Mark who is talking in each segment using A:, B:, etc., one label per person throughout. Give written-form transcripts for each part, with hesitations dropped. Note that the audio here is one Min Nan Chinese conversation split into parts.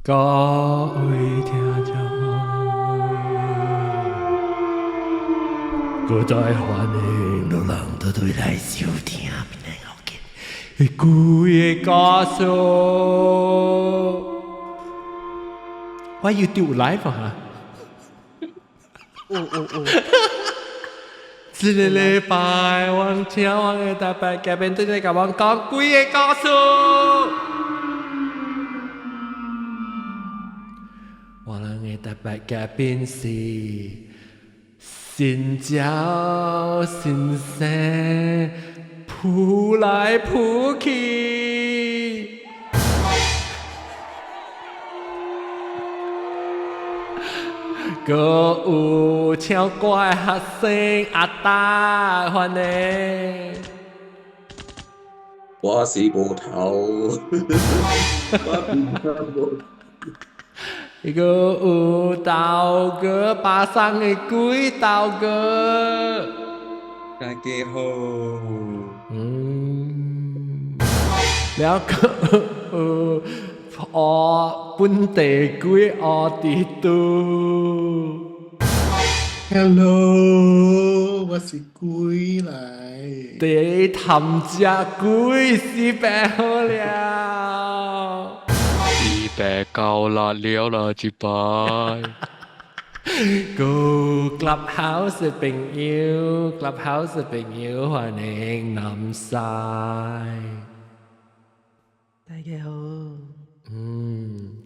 A: 各位聽眾，閣再歡迎路人都對來收聽闽南福建的鬼故事。我 YouTube live 哈？
B: 有有有。
A: 這个禮拜我請我的特別嘉賓對來共阮講鬼的故事。我人的特別嘉賓是新鳥先生，撲來撲去。閣有唱歌的學生阿達，歡迎。
C: 我是無頭，我無。
A: 閣有豆哥巴桑的鬼豆哥，
C: 大家好。
A: 了閣有學本地鬼學地圖。
D: Hello，我是鬼來。
A: 第探只鬼死病好了。
E: 死病夠辣了啦，這擺。
A: Go Clubhouse 的朋友，Clubhouse 的朋友，歡迎南西。
B: 大家好。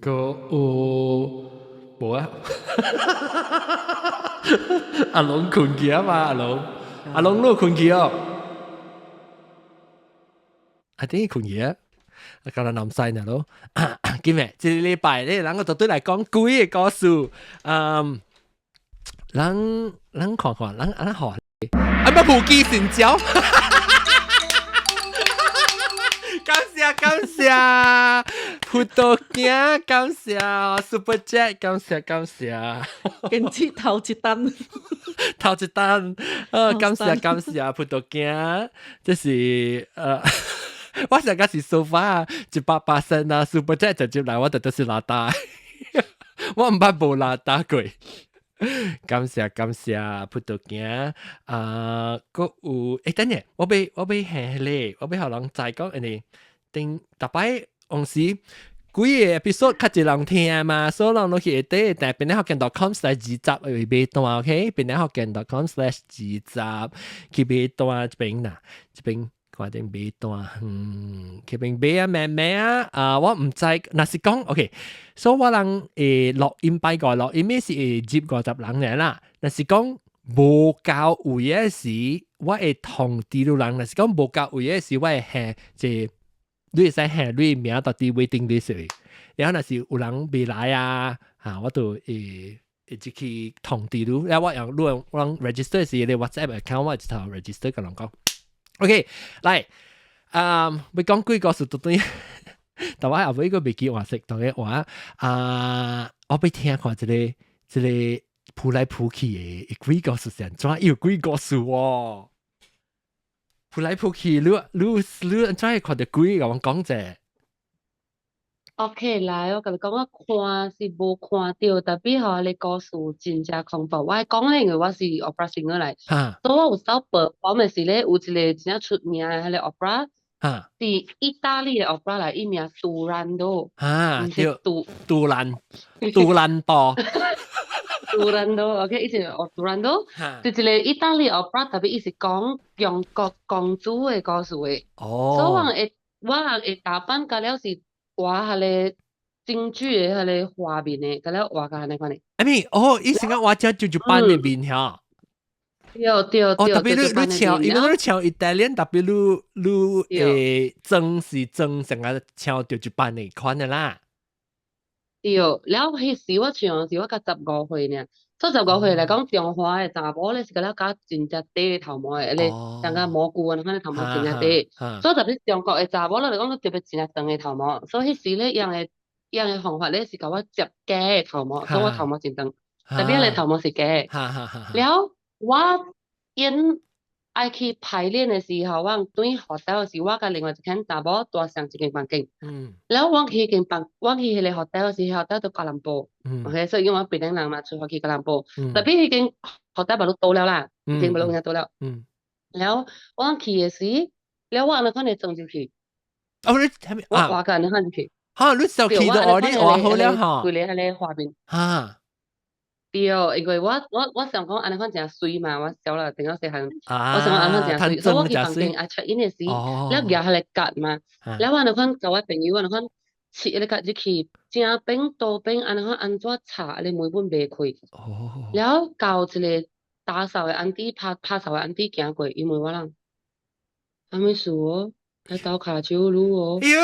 A: 閣有無啊？阿龍睏去啊嘛，阿龍，阿龍你有睏去哦？阿啲睏去啊？啊，講到南西呢咯。今日這個禮拜咧，咱個就對來講鬼的故事。咱咱看看，咱按怎學？啊，乜普及神教？感謝感謝，葡萄鏡感謝，Super Chat 感謝感謝。
B: 今次頭一單，
A: 頭一單，感謝感謝葡萄鏡，這是我上個是 so far 100%啊，Super Chat 直接來，我就都是拿單，我毋捌無拿單過。感謝感謝葡萄鏡啊，閣有等下，我欲下咧，我欲予人知講，因為頂逐擺往時幾个 episode 較濟人聽嘛，所以人攏去下底，但係邊福建 .com/20去買單，OK？邊福建 .com/20去買單這邊啦，這邊看頂買單，去邊買啊買買啊，啊我毋知，若是講 OK，所以我人會錄音拜五錄音是會入50人爾啦，若是講無夠位的時，我會通知你人，若是講無夠位的時，我會下一你會使下你名佇佇 waiting list，然後若是有人未來啊，嚇我就會會入去通知你，然後我用你用我 register 時，你 WhatsApp account 我一頭 register 共人講。OK，來，欲講鬼故事對對，但我後尾閣袂記換色，當個話啊，我欲聽看這个這个撲來撲去的鬼故事是按怎？有鬼故事哦，撲來撲去，你你你按怎會看著鬼？共阮講者。
B: OK，來，我共你講，我看是無看著，但係予彼个故事真正恐怖。我講咧，因為我是 opera singer 來，所以我有走 perform 的時咧，有一個真正出名的彼个 opera，是意大利的 opera 來，伊名杜蘭多，毋是杜
A: 杜蘭杜蘭多，
B: 杜蘭多，OK，伊是杜蘭多，是一個意大利 opera，特別伊是講中國公主的故事的。所以我人會打扮甲了是畫彼个京劇的彼个畫面的，甲了畫甲按呢款的。
A: I mean，哦，伊成個畫只就就扮的面嚇。
B: 對對。
A: 哦，特別你你唱，因為你唱 Italian，特別你你妝是妝成個唱著一扮的款的啦。
B: 對，了彼時我唱時我才15歲爾，所以15歲來講，中華的查某咧是甲了剪真正短的頭毛的，彼个像個蘑菇按呢款的頭毛真正短。所以特別中國的查某咧來講，都特別真正長的頭毛。所以彼時咧，𪜶的方法咧是共我接假的頭毛，所以我頭毛真長，特別彼个頭毛是假的。了我演愛去排練的時候，我轉 hotel 時，我佮另外一間查某住上一間房間。了我去間房，我去彼個 hotel 時，hotel 佇吉隆坡。OK，所以因為我檳城人嘛，出發去吉隆坡。Tapi 彼間 hotel 嘛都倒了啦，已經無攏倒了。了我去的時，了我按呢款會裝入去。
A: 哦，你係咪
B: 啊？我按呢款入去。
A: 嚇！你就去到我啲話好了嚇。
B: 規个彼个畫面。對，因為我想講按呢款誠媠嘛，我小啦，頂到細漢，我想講按呢款誠媠，所以我去房間愛 check in 的時，了舉彼个卡嘛，了我按呢款共我朋友按呢款切彼個卡入去，正邊倒邊按呢款按怎插，彼個門本袂開。了到一個打掃的 auntie 拍拍掃的 auntie 行過，伊問我人，啥物事哦？來鬥跤手擼哦。
A: 喲，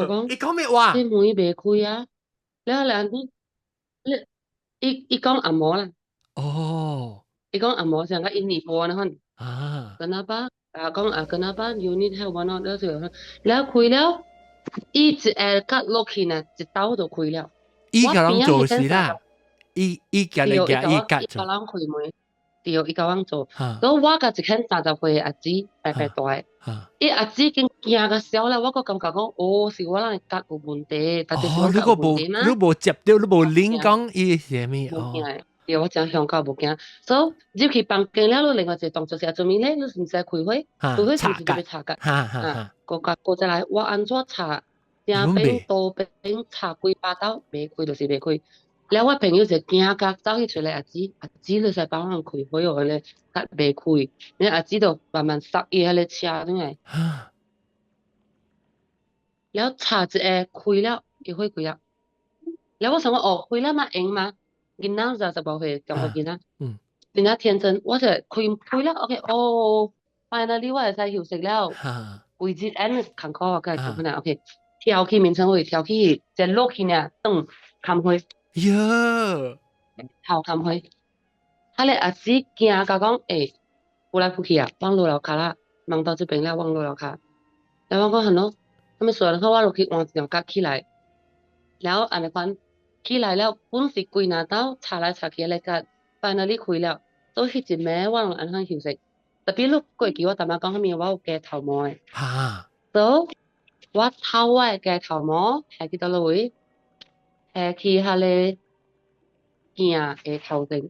B: 我講，
A: 伊講咩話？
B: 這門袂開啊！了彼個 auntie，你伊講紅毛啦。伊講紅毛像個印尼婆按呢款。Kenapa？啊講啊，kenapa you need help 我了就了開了，伊一下卡落去呢，一刀就開了。
A: 伊共人做事啦，伊共你夾伊夾
B: 做。伊共人開門，對，伊共阮做。所以我佮一間30歲的阿姊，白白大的。伊阿姊已經驚甲痟了，我閣感覺講，哦，是我人的卡有問題，但是
A: 哦，你閣無你無接著，你無諗講伊是啥物？
B: 無驚，對，我真香港無驚。所以入去房間了，你另外一個動作是做物咧？你是毋是開火？開火是毋是就欲插卡？啊，閣閣閣再來，我按怎插？正邊倒邊插幾把刀，袂開就是袂開。了我朋友就驚甲走去揣來阿姊，阿姊就使幫人開火哦，彼個卡袂開，你阿姊就慢慢塞伊彼個車轉來。了插一下開了，伊火開了。了我想講哦，開了嘛會嘛，囡仔就15歲，中國囡仔。真正天真，我就開開了，OK，哦，finally 我會使休息了。規日按艱苦啊，該做可能 OK，跳去眠床位，跳去，一落去爾，轉冚火。
A: 喲，
B: 頭冚火。彼个阿姊驚甲講，欸，浮來浮去啊，往落樓跤啦，望到這邊了，往落樓跤。了我講按怎，啥物事？然後我落去換一張卡起來，了按呢款起來了，本是規若兜插來插去彼個卡，finally 開了，所以彼一暝我攏按怎休息。Tapi 你過記我淡薄講啥物，我有加頭毛的。所以我偷我的加頭毛，下去佗落位？下去彼个鏡的頭前。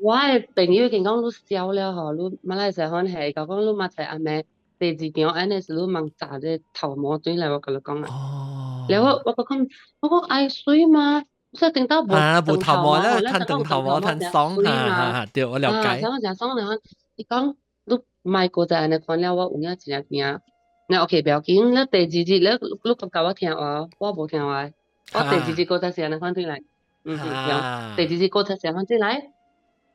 B: 我的朋友已經講你痟了吼，你馬來西亞番係講講你明仔暗暝第二場按呢時你茫紮這頭毛轉來，我共你講啊。了我講我講愛媠嗎？所以頂到無
A: 啊，無
B: 頭
A: 毛咧，褪長頭毛褪爽，哈哈，對，我了解。
B: 啊，誠爽咧，伊講你莫閣再按呢款了，我有影真正驚。那 OK，不要緊，你第二日你感覺我聽話，我無聽話。我第二日閣再是按呢款轉來，嗯嗯，對。第二日閣再是按呢款轉來。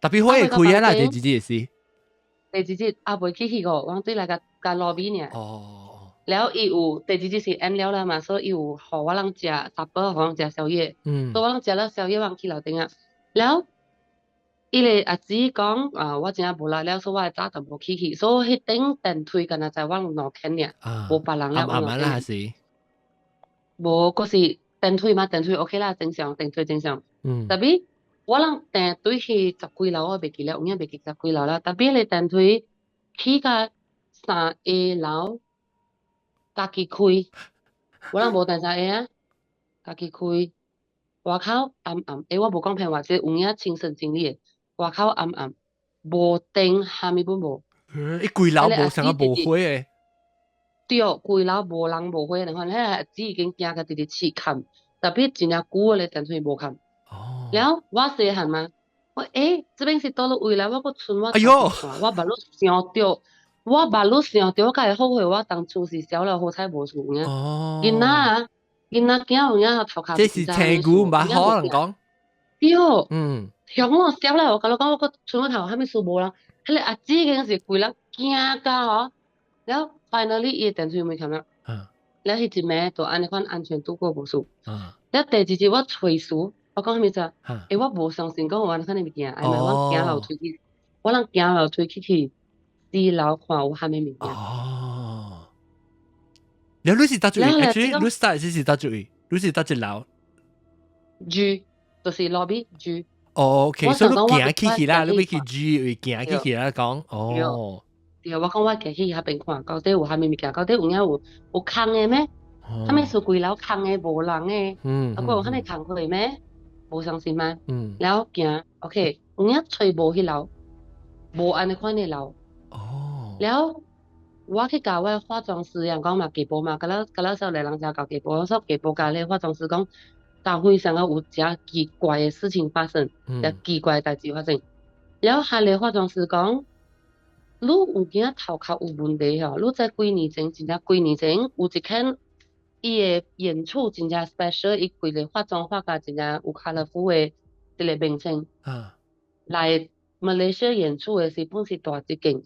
A: Tapi 火會開啊啦，第二日是。
B: 第二日也未去去過，我對來共共 lobby 爾。了伊有第二日是晏了啦嘛，所以伊有予我人食 supper，予阮食宵夜。所以我人食了宵夜，我去樓頂啊。了，伊個阿姊講啊，我真正無力了，所以我會早淡薄起去，所以彼頂電梯敢若在我兩間爾，無別人了。
A: 暗暗啦是。
B: 無，閣是電梯嘛，電梯 OK 啦，正常，電梯正常。Tapi 我人訂對去十幾樓，我袂記了，有影袂記十幾樓啦。Tapi 彼個電梯起到三個樓，家己開，我人無訂三個啊，家己開。外口暗暗，欸，我無講騙話，這有影親身經歷的。外口暗暗，無電，啥物攏無。
A: 伊規樓無啥個無火的。
B: 對，規樓無人無火，你看，彼個阿姊已經驚甲直直試崁，Tapi 真正久的電梯無崁。了我細漢嘛，我欸，這邊是佗落位來，我閣賰我
A: 哎喲，
B: 我目睭想著，我目睭想著，我才會後悔，我當初是痟了，好彩無事爾。囡仔啊，囡仔囝有影頭殼。
A: 這是青牛嘛，可能講。
B: 對。向我痟了，我共你講，我閣賰我頭，啥物事無人，彼個阿姊已經是規人驚甲吼，了 finally 伊的電梯門關了。了彼一暝就按呢款安全度過無事。了第二日我揣師，我講啥物事？欸，我無相信講有按呢款的物件，哎我行樓梯去，我人行樓梯去去四樓看有啥物物件。
A: 哦。了你是佗一位？Actually，你 start 是佗一位？你是佗一樓
B: ？G，就是 lobby G。
A: 哦，OK，所以你行起去啦，你欲去 G 位行起去啦，講哦。
B: 對，我講我行去彼邊看，到底有啥物物件？到底有影有空的咩？啥物事規樓空的無人的？啊，閣有啥物工課咩？無相信嗎？了行，OK，有影揣無彼樓，無按呢款的樓。了，我去共我的化妝師人講嘛，下晡嘛，佮了少年人食到下晡，所以下晡共彼化妝師講，大會上個有誠奇怪的事情發生，誠奇怪的代誌發生。了，彼个化妝師講，你有影頭殼有問題吼？你在幾年前，真正幾年前有一間伊的演出真正 special，伊規个化妝化甲真正有 colourful 的一個明星來馬來西亞演出的時，本是蹛這間。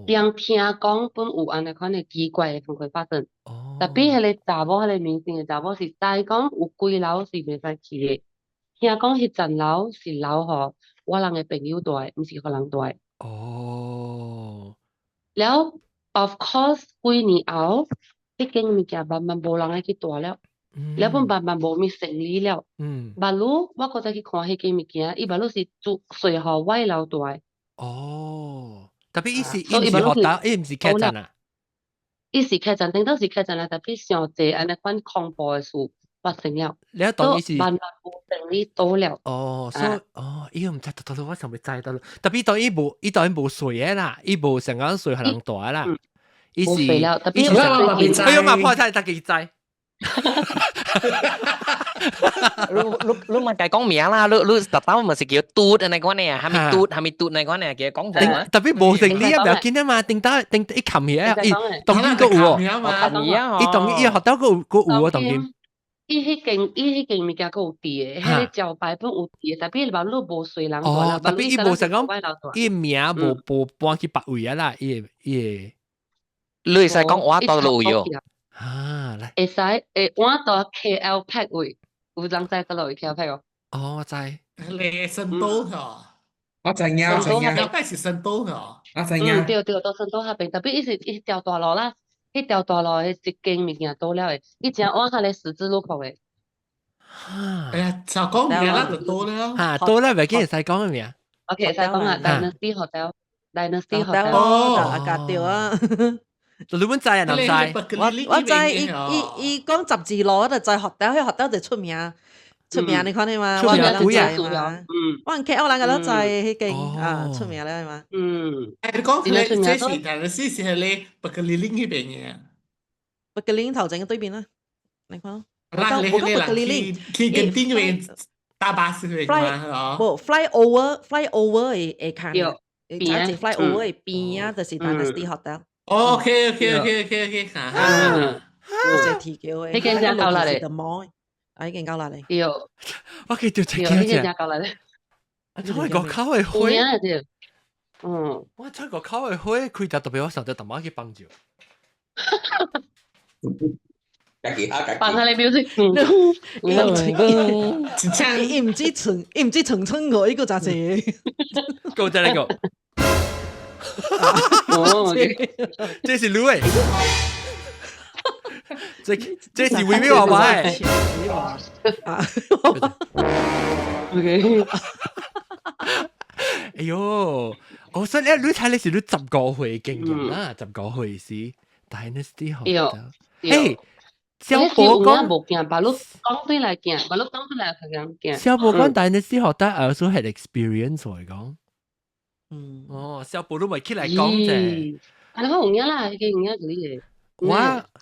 B: 人聽講本有按呢款的奇怪的工課發生。Tapi 彼个查某，彼个明星的查某是知講有幾樓是袂使去的。聽講彼層樓是留予我人的朋友蹛的，毋是予人蹛的。了，of course 幾年後，彼間物件慢慢無人愛去蹛了，了本慢慢無物生意了。目滷我閣再去看彼間物件，伊目滷是做稅予外勞蹛的。
A: 哦，tapi 伊毋是 hotel，伊毋是客棧啊？
B: 伊是客棧，頂當是客棧啦，tapi 傷濟按呢款恐怖的事發生了。
A: 你當伊是
B: 慢慢無生意倒了。
A: 哦，所以哦，伊毋知到到我想欲知到咯。Tapi 當伊無，伊當伊無稅的啦，伊無成講稅予人蹛啦。伊是
B: 無稅了，tapi
A: 伊是哎喲嘛，破菜大家知。
F: 你你嘛該講名啦，你特登咪是叫嘟按呢款呢？蝦米嘟蝦米嘟按呢款呢？叫講錯啊！
A: Tapi 無成你啊，不要緊啊嘛，頂到頂一冚起來，伊當今閣有哦，伊當伊學到閣有哦，當今。
B: 伊彼間物件閣有佇的，彼個招牌本有佇的，tapi 目滷無隨人
A: 哦，tapi 伊無想講，伊名無搬去別位啊啦，伊
F: 你會使講我到路喲。
A: 啊，來。
B: 會使會換到 KL Pack 位，有人知佗落位 KL Pack 哦？
A: 哦，我知。
D: 你新都嗬？
C: 我知影，我知影。
D: KL Pack 是新都嗬？
C: 我知影。
B: 對對，到新都彼邊，tapi 伊是一條大路啦，彼條大路的一間物件倒了的，伊正往彼个十字路口的。
D: 哎呀，就講名啦就到了。
A: 嚇，到啦，袂記會使講嘅名。
B: OK，會使講啊，Dynasty Hotel，Dynasty Hotel。
G: 哦，阿格對啊。
A: 你本知啊，男知？
G: 我知，伊講十字路就知 hotel，彼 hotel 就出名，出名你看見嘛？
A: 出名幾啊？
G: 我 KL 人個都知彼間啊，出名了嘛？
B: 嗯。
D: 你講你這是 Dynasty 是喺你 Petaling 彼邊嘅。
G: Petaling 頭前對面啦，你看。
D: 啦，你你人去去 Genting 彼邊搭巴士彼邊嘛？
G: 無 fly over fly over 會看，會一 fly over 的邊啊，就是 Dynasty Hotel。
D: OK，哈哈，
G: 這天橋的，
B: 彼間真夠力咧，
G: 啊，已經夠力咧。
B: 對，
A: 我記得這
B: 彼間真夠力咧。
A: 啊，出個口會火，我出個口會火，開條特別我上條淡薄去幫助。
B: 放下你 music，
G: 伊毋知長春過，伊個咋濟？
A: 夠再來個。
B: 哦，
A: 這是滷的，這是微微娃娃的。
G: 啊
B: ，OK。
A: 哎喲，我說你睇你是你15歲經驗啦，15歲時 Dynasty Hotel。嘿，小寶講
B: 無驚，把你講對來驚，把你講對來較驚。
A: 小寶講 Dynasty Hotel also had experience 來講。哦，小寶都未起來講啫。
B: 啊，你講有影啦，彼個有影就你個。
A: 我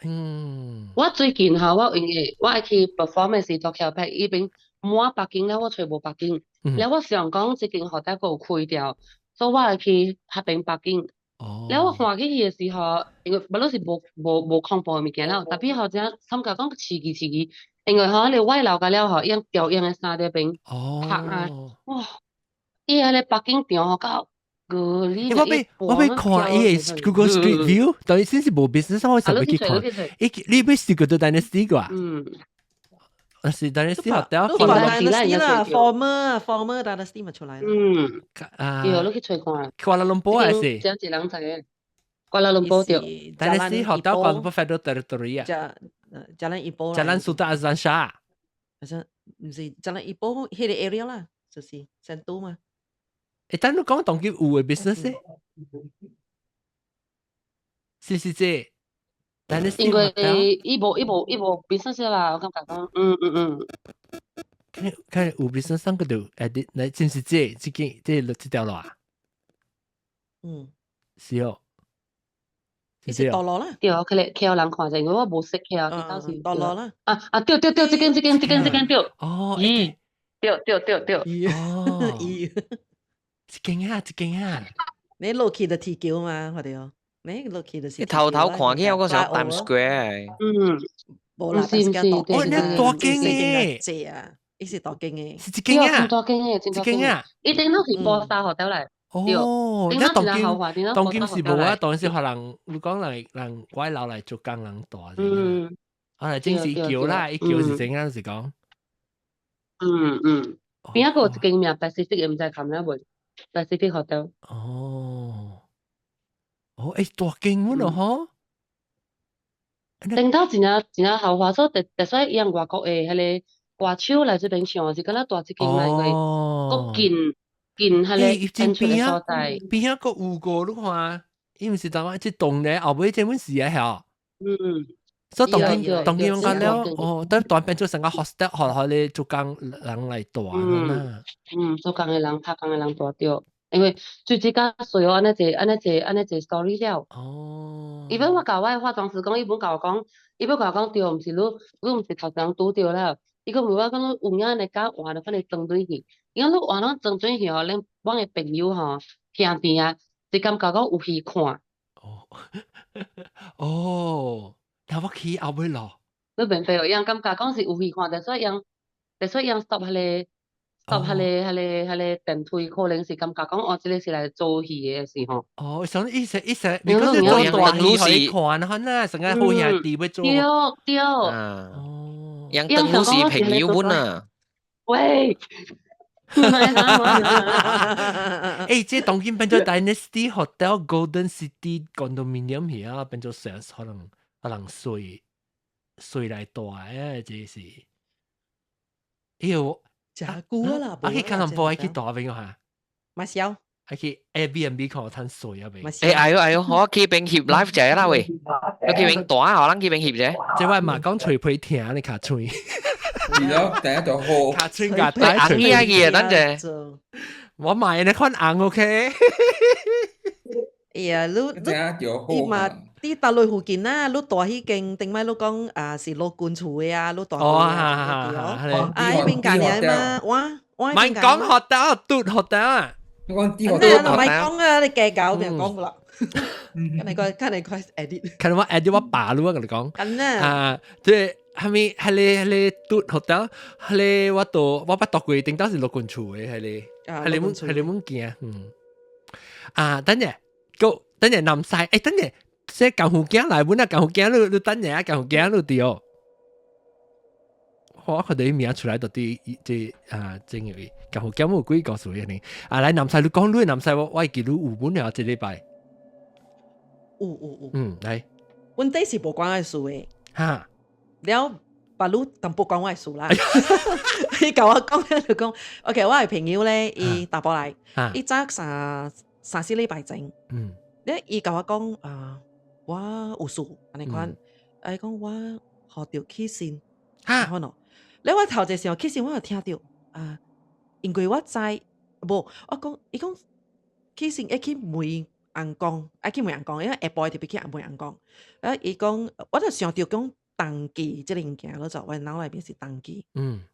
A: 嗯，
B: 我最近吼，我因為我愛去 perform 的時，做橋拍伊邊滿 parking 了，我揣無 parking。了我想講這間 hotel 閣有開掉，所以我會去彼邊 parking。了我看起去的時候，因為無論是無恐怖的物件了，tapi 吼這感覺講刺激刺激，因為吼你外樓甲了吼，用吊用的衫佇邊拍啊，哇！伊彼個 parking 場吼到。
A: 我欲看伊个 Google Street View，但是先是無 business，我想欲去看。伊你欲試過到 Dynasty 個啊？
B: 嗯。
A: 啊是 Dynasty Hotel。
G: Dynasty 啦，former Dynasty 咪出來。
B: 嗯。
A: 啊。
B: 對，你去揣看。
A: Kuala Lumpur 還是？
B: 這一人知个。Kuala Lumpur 對。
A: Dynasty Hotel Kuala Lumpur Federal Territory 啊。
G: Jalan Ipoh。
A: Jalan Sultan Azlan Shah。
G: 好像毋是 Jalan Ipoh 彼個 area 啦。就是成都嘛。
A: 誒，等你講當今有嘅 business 咧，是是這 Dynasty
B: 因為
A: Hotel，
B: 伊無 business 啦，我感覺講，
A: 看看有 business 上個就 edit，來真是這這間這這條路啊？
G: 嗯，
A: 是哦，
G: 伊
A: 是這哦。
G: 是大路啦，
B: 對，可能去人看者，因為我無識去啊，到時
G: 大路啦。
B: 啊啊，對對對，這間這間這間這間對，
A: 哦，
B: 咦，對對對對，
G: 咦
A: 哦，
G: 咦，
A: 一間啊，一間啊，
G: 你落去就鐵橋嘛，我哋哦，你落去就是
F: 你頭頭看起我個時候 Times Square，
G: 無啦，
B: 毋是毋是，
A: 哦，你大間嘅，
G: 這啊，伊是大間嘅，
A: 是一間啊，
B: 真大間嘅，真大間啊，伊頂攏是波沙 hotel 來。
A: 哦，你當今當今是無啊，當時可能你講人人拐樓來做工人大。啊，真是橋啦，伊橋是怎樣是講？
B: 嗯，邊一個一間名 Pacific 毋知含了無？Pacific Hotel。
A: 哦，哦，欸，大間阮咯吼。
B: 頂頭真正真正豪華，所以特特使用外國的彼個歌手來這邊唱，是敢若大一間來過，閣近近彼個演出的所在。
A: 邊仔閣有個你看，伊毋是當我這棟咧後尾這本是啊，嚇。所以當今當今講了，哦，等當變做成個 hostel，學學你做工人來住啦。
B: 嗯，做工的人拍工的人住對，因為最最較需要按呢濟按呢濟按呢濟 story 了。伊本我共我的化妝師講，伊本共我講，伊本共我講對，毋是你，你毋是頭先拄著了。伊講問我講你有影按呢敢換了，反正裝轉去。伊講你換攏裝轉去吼，恁阮的朋友吼兄弟啊，就感覺講有戲看。
A: 哦，哦。但我去後尾咯，
B: 你明白哦？伊人感覺講是有戲看，但所以用 stop 彼個 stop 彼個彼個彼個電梯，可能是感覺講哦，這個是來做戲的時候。
A: 哦，想意思意思，你講是做大戲予伊看，可能成個好兄弟欲做。
B: 對對。
A: 哦，
F: 楊鄧是朋友本啊。
B: 喂。
A: 欸，這當今變做 Dynasty Hotel Golden City Condominium 遐，變做成可能。可能稅稅來大誒，這是。哎呦，
G: 食久啦，
A: 啊去吉隆坡去大邊嚇？
G: 馬笑，
A: 啊去 Airbnb 看趁稅啊未？
F: 欸，哎喲哎喲，我去邊翕 live 者啦喂，我去邊大可能去邊翕者。
A: 這位嘛講喙皮疼，你尻喙。
C: 是咯，第一就好。
A: 尻喙共帶
F: 紅起啊去等陣。
A: 我買你看紅 OK。
G: 哎呀，你你伊嘛？佇大內附近啊，你住彼間，頂擺你講啊是老君厝的啊，你住
A: 哦，
G: 啊，啊，彼邊間爾嘛，我我
A: 莫講 hotel，拄 hotel 啊，
C: 我講啲 hotel，
G: 莫講啊，你計較就講啦，看你個看你個 edit，
A: 看我 edit 我爸你我共你講，啊，即係蝦米？彼個拄 hotel，彼個我都我捌住過，頂當是老君厝的，彼個，彼個彼個物件，嗯，啊，等陣，個等陣南西，欸，等陣。這江湖囝來，阮啊江湖囝，你你等下啊江湖囝你對哦。我看到伊名出來，到底這啊真嘅，江湖囝有幾個故事呢？啊，來南西你講你南西，我我會記你有本了，這禮拜。
G: 有有有。
A: 嗯，來。
G: 阮底是無關我的事的。
A: 哈。
G: 了，別你淡薄關我的事啦。伊共我講就講，OK，我的朋友咧，伊大埔來，伊早三三四禮拜前，咧伊共我講啊。我有事按呢款，伊講我予著起身，哈喏，咧我頭一個想起身，我就聽著啊，因為我知無，我講伊講起身會去問翁公，愛去問翁公，因為下晡特別去問翁公，啊，伊講我就想著講重機這個物件，咯就我腦內面是重機，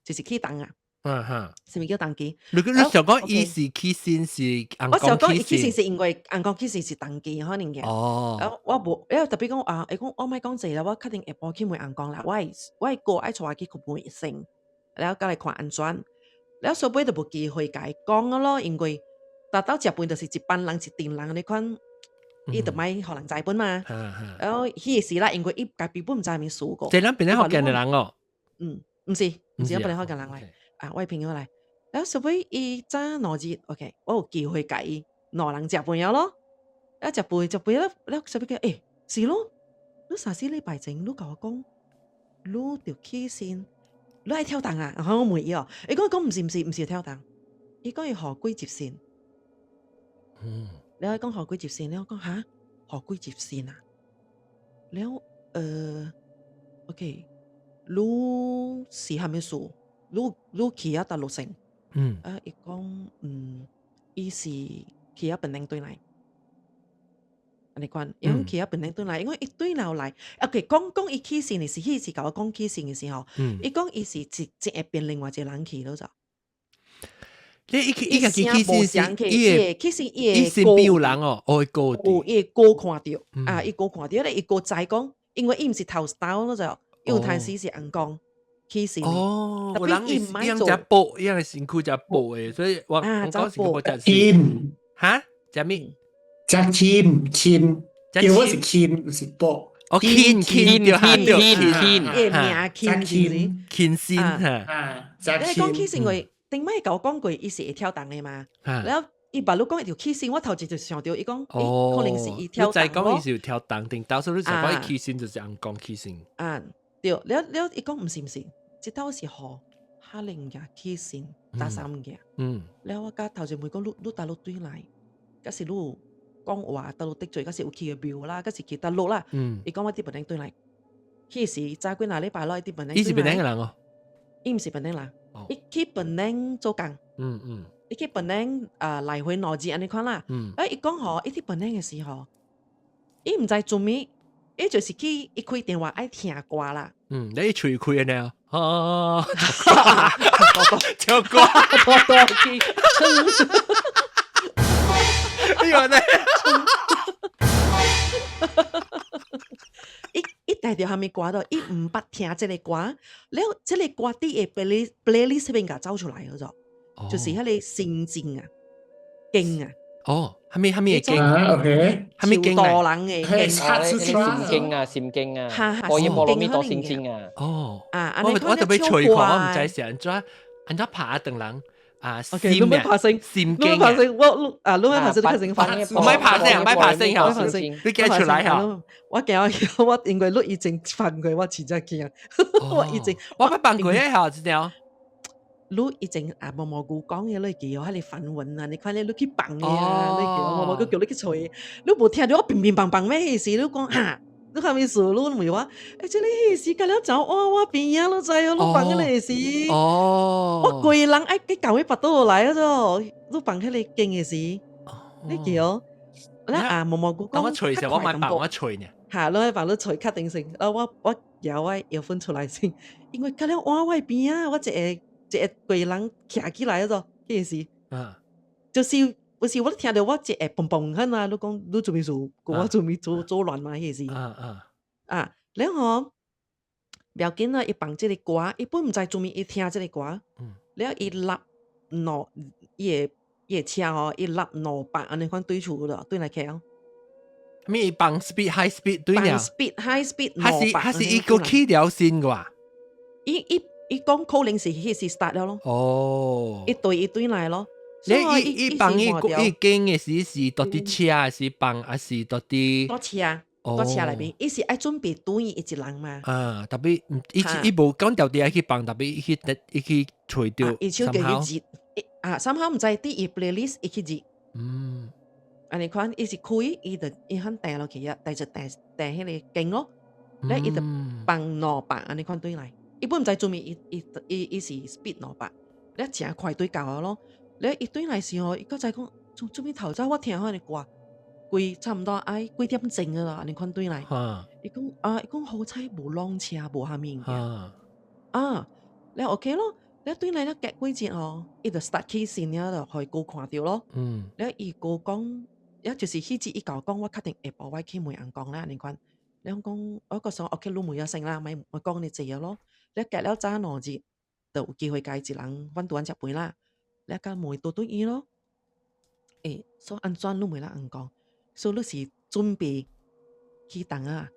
G: 就是起重啊。
A: 嗯哼，
G: 啥物叫重機？
A: 你你想講伊是起身是
G: 我想講伊起身是因為翁公起身是重機可能嘅。
A: 哦。
G: 啊，我無，因為特別講啊，伊講我莫講濟啦，我確定下晡去問翁公啦，我的哥愛帶我去問醫生，然後過來看按怎，了後尾就無機會共伊講咯，因為達到食飯就是一班人一陣人你看，伊就莫予人知本嘛。然後彼個時啦，因為伊家己本毋知啥物事過。
A: 這咱變成福建的人哦。
G: 嗯，毋是，毋是，咱變成福建人來。啊，我的朋友來，然後後尾伊早2日，OK，我有機會共伊兩人食飯了咯，啊，食飯食飯了，了後尾講，欸，是咯，你三四禮拜前你共我講，你著起身，你愛跳動啊？然後我問伊哦，伊講講毋是毋是毋是跳動，伊講伊予幾集線。了伊講予幾集線，了我講哈，予幾集線啊？了OK，你是啥物事？你去啊佗落先？啊，伊講伊是去啊檳城轉來。按呢款，伊講去啊檳城轉來，因為伊對頭來，OK，講講伊起先的時，彼時共我講起先的時候，伊講伊是一一下變另外一個人去了就。
A: 你伊去伊家己起先是
G: 伊會起先伊
A: 伊身邊有人哦，哦，伊哥
G: 有伊哥看著，啊，伊哥看著咧，伊哥知講，因為伊毋是頭刀咯就，伊有陣時是尪公起先。
A: 哦，有人伊毋愛做薄，伊個身軀誠薄的，所以我講是我誠
D: 輕，
A: 哈？啥物？
D: 誠輕輕，叫我是輕，毋是薄。
A: 哦，輕輕對對
F: 輕輕，
G: 伊名輕輕
A: 輕身哈。
D: 啊，
G: 你講起先話，頂擺共我講過，伊是會跳動的嘛？了後伊捌你講伊條起身，我頭一就想著伊講，可能是伊跳動。
A: 你知講伊是有跳動，定到時你就講伊起身就是尪公起身。
G: 啊，對，了了伊講毋是毋是，這兜是予哈林物件起身，搭啥物件？了我佮頭一問講，你你佗落轉來，抑是你有講話佗落得罪，抑是有去個廟啦，抑是去佗落啦？伊講我佇檳城轉來，彼時早幾若禮拜咯，伊佇檳城。
A: 伊是檳城的人哦。
G: 伊毋是檳城人，伊去檳城做工。伊去檳城啊，來回兩日按呢款啦。欸，伊講吼，伊佇檳城的時候，伊毋知做物，伊就是去伊開電話愛聽歌啦。
A: 嗯，你喙開的呢？哦，唱歌，
G: 多多去唱。
A: 你話呢？
G: 伊伊帶著啥物歌都，伊毋捌聽這個歌，了這個歌佇個 playlist 彼邊共走出來了就，就是彼個心經啊，經啊。
A: 哦，啥物啥物的經？
D: 啊，OK，
A: 啥物經
G: 多人的經，
F: 心經啊，心經啊，般若波羅蜜多心經啊。
A: 哦，
G: 啊，
A: 我特別揣看，我毋知是按怎按怎拍斷人。啊，
G: 心啊，
A: 心經
G: 啊，我啊，你欲拍聲，你拍聲，
A: 我莫拍聲，莫拍聲，你記出來哈。
G: 我驚我因為你以前放過，我真正驚。我以前
A: 我捌放過哈，這條。
G: 你以前啊，毛毛菇講的，你會記哦，彼个梵文啊，你看咧，你去放的啊，你記毛毛菇叫你去揣，你無聽著我乒乒乓乓咩意思？你講哈，你啥物事？你問我，欸，這個彼時甲了走我我邊仔，你知哦？你放彼个時，我規人愛去共伊腹肚來啊！做，你放彼個經的時，你記哦？那啊，毛毛菇講，
A: 我揣時，我莫放我揣呢。
G: 哈，你愛放你揣確定性，啊，我搖我搖粉出來先，因為甲了換我邊仔，我一個。一個規人徛起來做，彼個時，就是有時我聽著我一個砰砰響啊，你講你做物事，我做物做做亂嘛，彼個時，啊，了後不要緊啊，伊放這個歌，伊本毋知做物，伊聽這個歌，了伊立兩伊的伊的車吼，伊立200按呢款對厝咯，對來去哦。
A: 物伊放 speed high speed 對
G: 了？放 speed high speed
A: 還是還是伊閣起了先個？
G: 伊伊。伊講可能是彼時 start 了咯，
A: 哦，
G: 一對一對來咯。
A: 你伊伊放伊伊經的時是佇佇車，還是放還是佇佇？
G: 佇車，佇車內面，伊是愛準備轉伊一人嘛。
A: 啊，特別伊伊無講著佇愛去放，特別伊去伊去揣著。
G: 伊手叫去熱，啊，三號毋知佇伊 playlist 伊去熱。按呢款伊是開，伊就伊肯訂落去啊，訂就訂訂彼个經咯，咧伊就放200按呢款對來。伊本毋知做物，伊伊伊伊是 speed 200，咧誠快對到咯。咧伊轉來時吼，伊閣知講做做物頭早我聽彼个歌，規差毋多愛幾點鐘啊啦，按呢款轉來。伊講啊，伊講好彩無挵車無啥物物件。啊，了 OK 咯，了轉來了隔幾日吼，伊就 start 起身了，就予伊哥看著咯。了伊哥講，了就是彼日伊共我講，我確定下晡我去問尪公啦，按呢款。了講我閣想 OK，你問了先啦，莫莫講你濟咯。了隔了早兩日，就有機會共伊一人，阮拄阮食飯啦。了佮問倒轉伊咯。欸，所以按怎你問咱尪公？所以你是準備起動啊，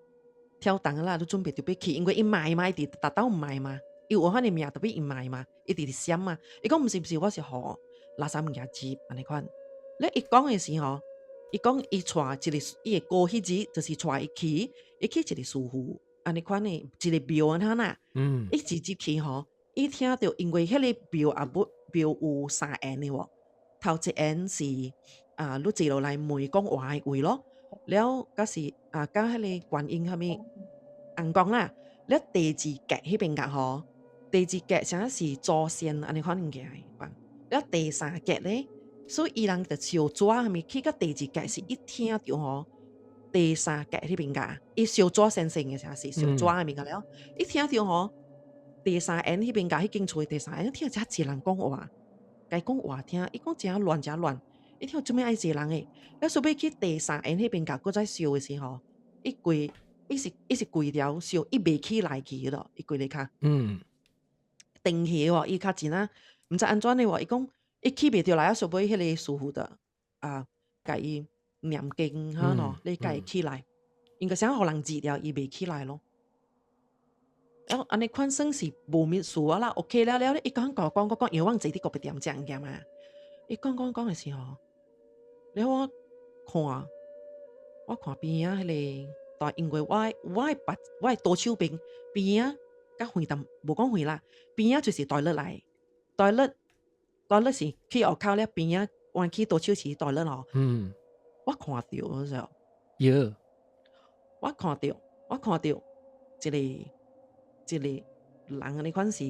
G: 跳動啦，你準備著欲去，因為伊賣嘛，伊佇逐兜毋賣嘛，伊有彼个名特別伊賣嘛，伊直直閃嘛。伊講毋是毋是，我是予垃圾物件接按呢款。了伊講的時候，伊講伊帶一个伊的哥彼日，就是帶伊去，伊去一个師傅按呢款的一个廟按怎啦。伊直接去吼，伊聽著因為彼个廟也無廟有三緣的喎，頭一緣是啊，你坐落來問講話的位咯，了佮是啊，佮彼个觀音啥物尪公啦，了第二格彼邊格吼，第二格啥是祖先按呢款物件的，了第三格咧，所以伊人就燒紙啥物去到第二格是一聽著吼，第三格彼邊格，伊燒紙先生的啥是燒紙啥物件了，一聽著吼，第三緣彼邊格彼間厝的第三緣，聽遮濟人講話，共伊講話聽，伊講誠亂誠亂，伊聽做咩愛濟人的，了所尾去第三緣彼邊格閣再燒的時候，伊規伊是伊是規條燒，伊袂起來去咯，伊規个跤。定去喎，伊較真啊，毋知按怎的喎，伊講伊起袂著來啊，所尾彼個師傅就啊，共伊念經哈喏，你共伊起來，應該想予人治療，伊袂起來咯。了按呢款算是無物事啊啦，OK 了了，伊講講講講，因為阮坐佇咖啡店食物件嘛，伊講講講的時候，了我看，我看邊仔彼個，但因為我的左手邊邊仔較遠淡，無講遠啦，邊仔就是 toilet 來，toilet toilet 是去學口了邊仔，彎去左手是 toilet 咯。我看著嗰時候，我看著一個人按呢款是，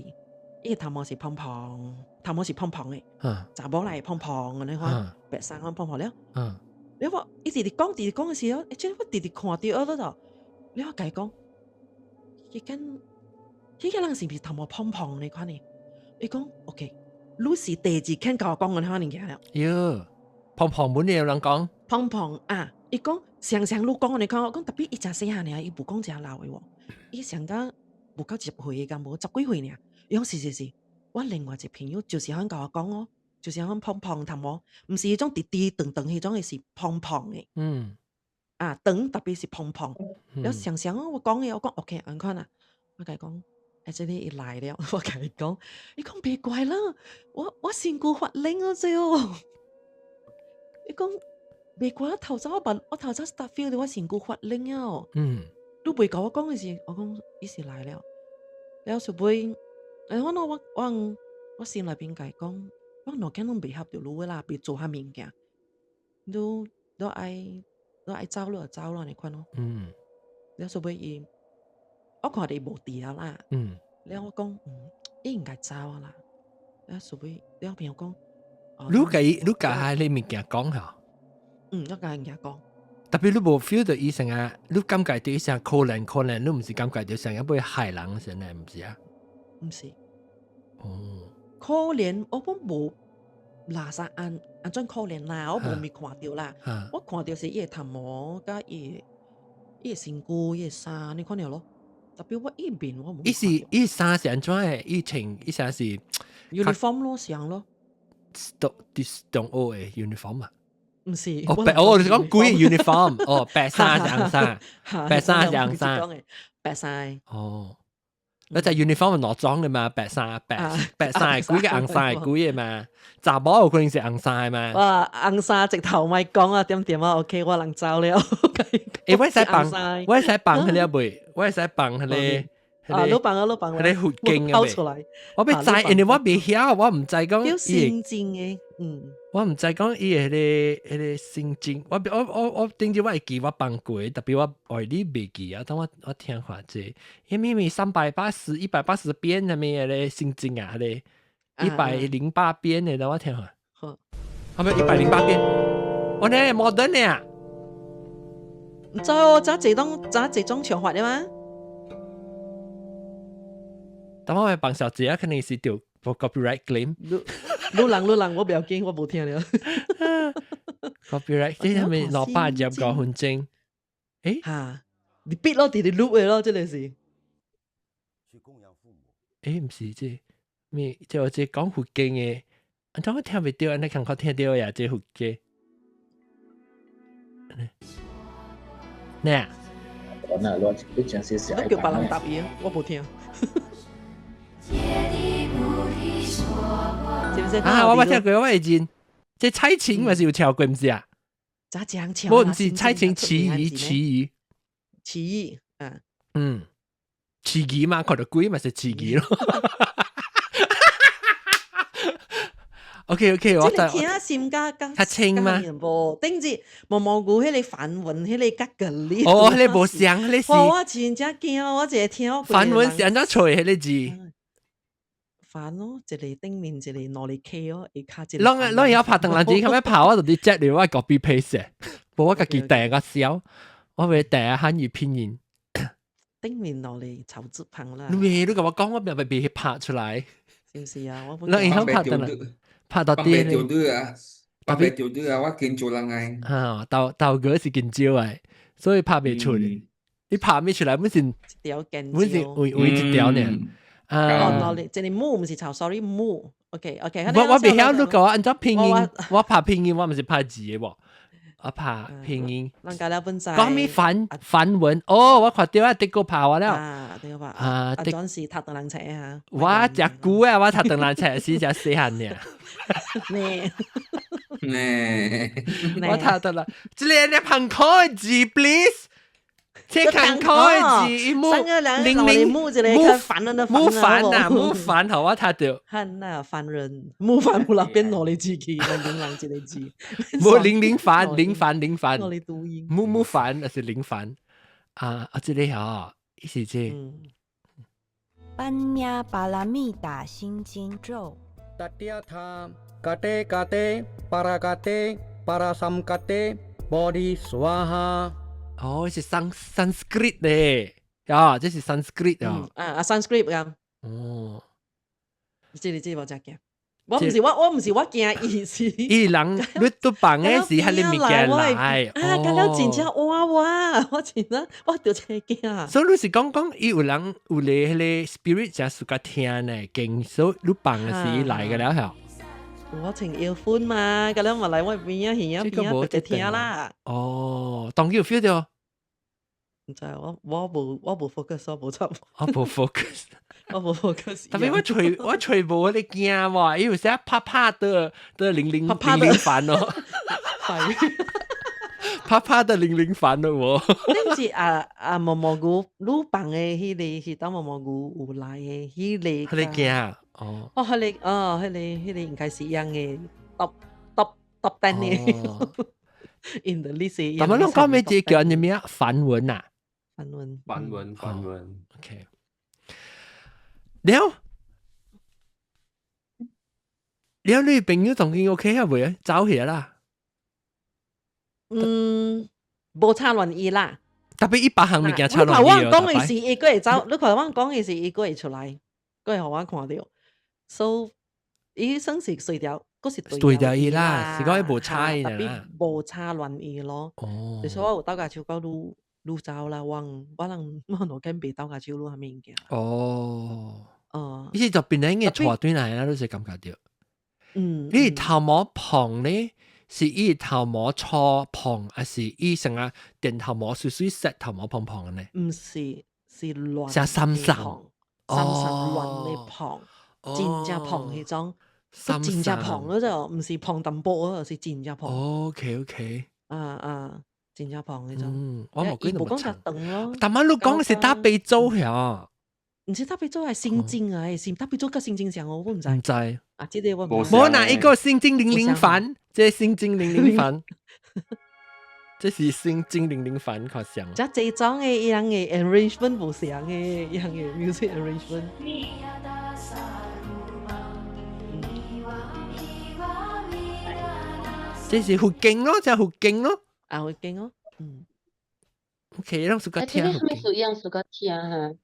G: 伊個頭毛是蓬蓬，頭毛是蓬蓬的，查某來蓬蓬按呢款，白衫款蓬蓬了。了我伊直直講，直直講的時候，欸，這我直直看著了就，了我共伊講，彼間彼個人是毋是頭毛蓬蓬呢款的？伊講 OK，你是第二間共我講按呢款物件了。
A: 喲，蓬蓬本有人講。
G: 蓬蓬啊，伊講常常你講按呢款，我講 tapi 伊誠細漢爾，伊無講誠老的喎，伊上甲無夠10歲敢無十幾歲爾。伊講是是是，我另外一個朋友就是按共我講哦，就是按蓬蓬頭毛，毋是彼種直直長長彼種的，是蓬蓬的。啊，長 tapi 是蓬蓬。了常常我講的，我講 OK 按款啊，我共伊講，欸，這个伊來了，我共伊講，伊講袂怪啦，我身軀發冷啊這哦。伊講袂怪，我頭早我捌我頭早 start feel 到我身軀發冷啊。你袂共我講的時，我講伊是來了。了後尾，欸，我我我我心內邊共伊講，我兩間攏袂合著你的啦，袂做啥物件。你愛走你就走咯，按呢款咯。了後尾伊，我看著伊無佇啊啦。了我講，伊應該走啊啦。了後尾，了朋友講，
A: 你共彼物件講吼？
G: 嗯，我共伊物件講。
A: Tapi 你無 feel 到伊成啊，你感覺到伊成可憐可憐，你毋是感覺到成日欲害人先呢，毋是啊？
G: 毋是。
A: 哦。
G: 可憐，我本無垃圾按按怎可憐啦，我無咪看著啦。我看著是伊的頭毛佮伊的身軀、伊的衫，你看著咯。Tapi 我伊面我無。
A: 伊是伊衫是按怎的？伊穿伊衫是
G: uniform 咯，像咯。
A: 中中學的 uniform 啊？
G: 毋是。
A: 哦，白哦，你是講規 uniform 哦，白衫是紅衫，白衫是紅衫。
G: 白衫。
A: 哦。你就 uniform 攞裝嘅嘛，白衫白白衫係規個，紅衫係規個嘛，查某有可能是紅衫嘛。
G: 哇，紅衫直頭莫講啊，點點啊，OK，我人走了。
A: 欸，我會使放，我會使放彼個未？我會使放彼個。
G: 啊，你放啊，你放。
A: 彼個佛經啊，
G: 出來。
A: 我欲知，因為我袂曉，我毋知講。
G: 叫心經的，嗯。
A: 我毋知講伊彼個心經，我頂次我會記我放過，tapi 我愛你袂記啊。等我聽看者，伊明明380180遍啥物彼個心經啊，彼個108遍的，等我聽看。
G: 好。
A: 係咪108遍？我呢 modern 呢？
G: 毋知哦，咋這種咋這種唱法的嗎？
A: 等我幫小姐啊，肯定是著 copyright claim。
G: 你人你人，我不要緊，我無聽了。
A: copyright 這係咪225分鐘？欸？
G: 哈，你逼咯，直直錄的咯，這個是。
A: 欸，毋是這，咩？這這講佛經的，按怎我聽袂著？按呢感覺聽著呀，這佛經。呢？
G: 你叫別人答伊，我無聽。
A: 啊！我捌聽過，我會認。這蔡琴嘛是有唱過，毋是啊？
G: 咋講唱？
A: 無，毋是蔡琴，齊豫，齊豫，
G: 齊豫，啊。
A: 嗯，齊豫嘛，看著鬼嘛是齊豫咯。OK，我
G: 這個聽心較較
A: 較清嗎？
G: 無，頂住毛毛菇彼個梵文，彼個較格哩。
A: 哦，彼個無像，彼個是。
G: 我真正驚，我一個聽。
A: 梵文是按怎揣彼個字？
G: 梵咯，一個頂面一個兩個 K 哦，下跤一個。
A: 攏攏會曉拍唐人字，後尾拍我就佇接了，我 copy paste，無我家己訂個小，我袂訂漢語拼音。
G: 頂面兩個草字旁啦。
A: 你你共我講，我未未拍出來。
G: 是毋是啊？我
A: 你會曉拍唐人，拍到啲。
C: 北條女啊，北條女啊，我見做人愛。
A: 啊，豆豆哥是緊少的，所以拍袂出。你拍未出來，本是
G: 一條緊
A: 本是為為一條呢。
G: 啊，哦，這個木毋是草，sorry 木。OK。
A: 我袂曉你共我按怎拼音，我拍拼音，我毋是拍字的無，我拍拼音。
G: 人家了本知。
A: 講咩梵梵文？哦，我看著啊，德國拍我了。
G: 啊，對吧？啊，專是讀唐人冊啊。
A: 我食久啊，我讀唐人冊時才細漢爾。
G: 呢？
C: 呢？
A: 我讀得啦，這個你旁看字，please。這看看字，木零零
G: 木
A: 木凡啊，木凡，好我讀著。
G: 漢啊，凡人木凡木那邊攞你字去，零零一個字。
A: 無零零凡，零凡零凡。
G: 我讀音。
A: 木木凡，還是零凡？啊啊，這個吼，意思這。
H: 般若波羅蜜多心經咒。
I: 達嘎地巴拉嘎地巴拉三嘎地波利斯瓦哈。
A: 哦，是 Sanskrit 咧，啊，這是 Sanskrit 啊。
G: 啊啊，Sanskrit 啊。
A: 哦，
G: 這個這個無正驚。我毋是我，我毋是我驚伊是。
A: 伊人你都放的是彼个物件來。
G: 啊，感覺真正哇哇，我真正我著真驚。
A: 所以你是講講伊有人有咧彼個 spirit 誠喜歡聽呢經，所以你放的時來個了曉。
G: 我穿 earphone 嘛，咁樣嘛來我邊啊耳啊邊啊直聽啦。
A: 哦，當佢有 feel 到。
G: 毋知我無 focus，我無插。
A: 我無 focus，
G: 我無 focus。
A: 特別我揣無你驚喎，伊有時拍拍的的零零零零煩咯。拍拍的零零煩咯喎。
G: 頂次啊啊毛毛菇，你放的彼個是當毛毛菇有來的彼個。
A: 彼個驚哦。
G: 哦，彼個哦，彼個應該是樣的 top top top 10 的。In the list。
A: 但係攏講咩字叫咩名？梵文啊？
G: 梵文。
E: 梵文，梵文。
A: OK。了了，你朋友當今 OK 啊？未啊？走起啦。
G: 嗯，無差亂意啦。
A: 特別伊別項物件差亂
G: 意。你看我講的是伊閣會走，你看我講的是伊閣會出來，閣會予我看著。所以伊算是隨條，閣是
A: 對條伊啦，是講伊無差伊
G: 特別無差亂意咯。
A: 哦。
G: 就是我有鬥共手講愈愈走啦，我我人我兩間袂鬥共手愈啥物物件。
A: 哦。
G: 哦。
A: 伊是就變來應該帶轉來啦，你是感覺著。
G: 嗯。
A: 你頭毛蓬咧？是伊頭毛粗蓬，還是伊成個電頭毛水水色頭毛蓬蓬的呢？
G: 毋是，是亂。
A: 像三三，
G: 三三亂的蓬，真正蓬彼種，真正蓬嗰種，毋是蓬淡薄，是真正蓬。
A: OK。
G: 啊啊，真正蓬彼種。
A: 嗯，我無記得
G: 無講較長咯。
A: 但係你講是打悲咒呀？
G: 毋是打悲咒係心經啊，是打悲咒佮心經像哦，我毋知。
A: 毋知。
G: 啊，這個我無。
A: 無哪一個心經零零凡，這心經零零凡，這是心經零零凡較像。
G: 這這種的伊人的 arrangement 無相的，伊人的 music arrangement。
A: 這是佛經咯，這佛經咯。
G: 啊，佛經咯，嗯。
A: OK，攏喜歡聽。
B: 啊，這個啥物事樣喜歡聽哈？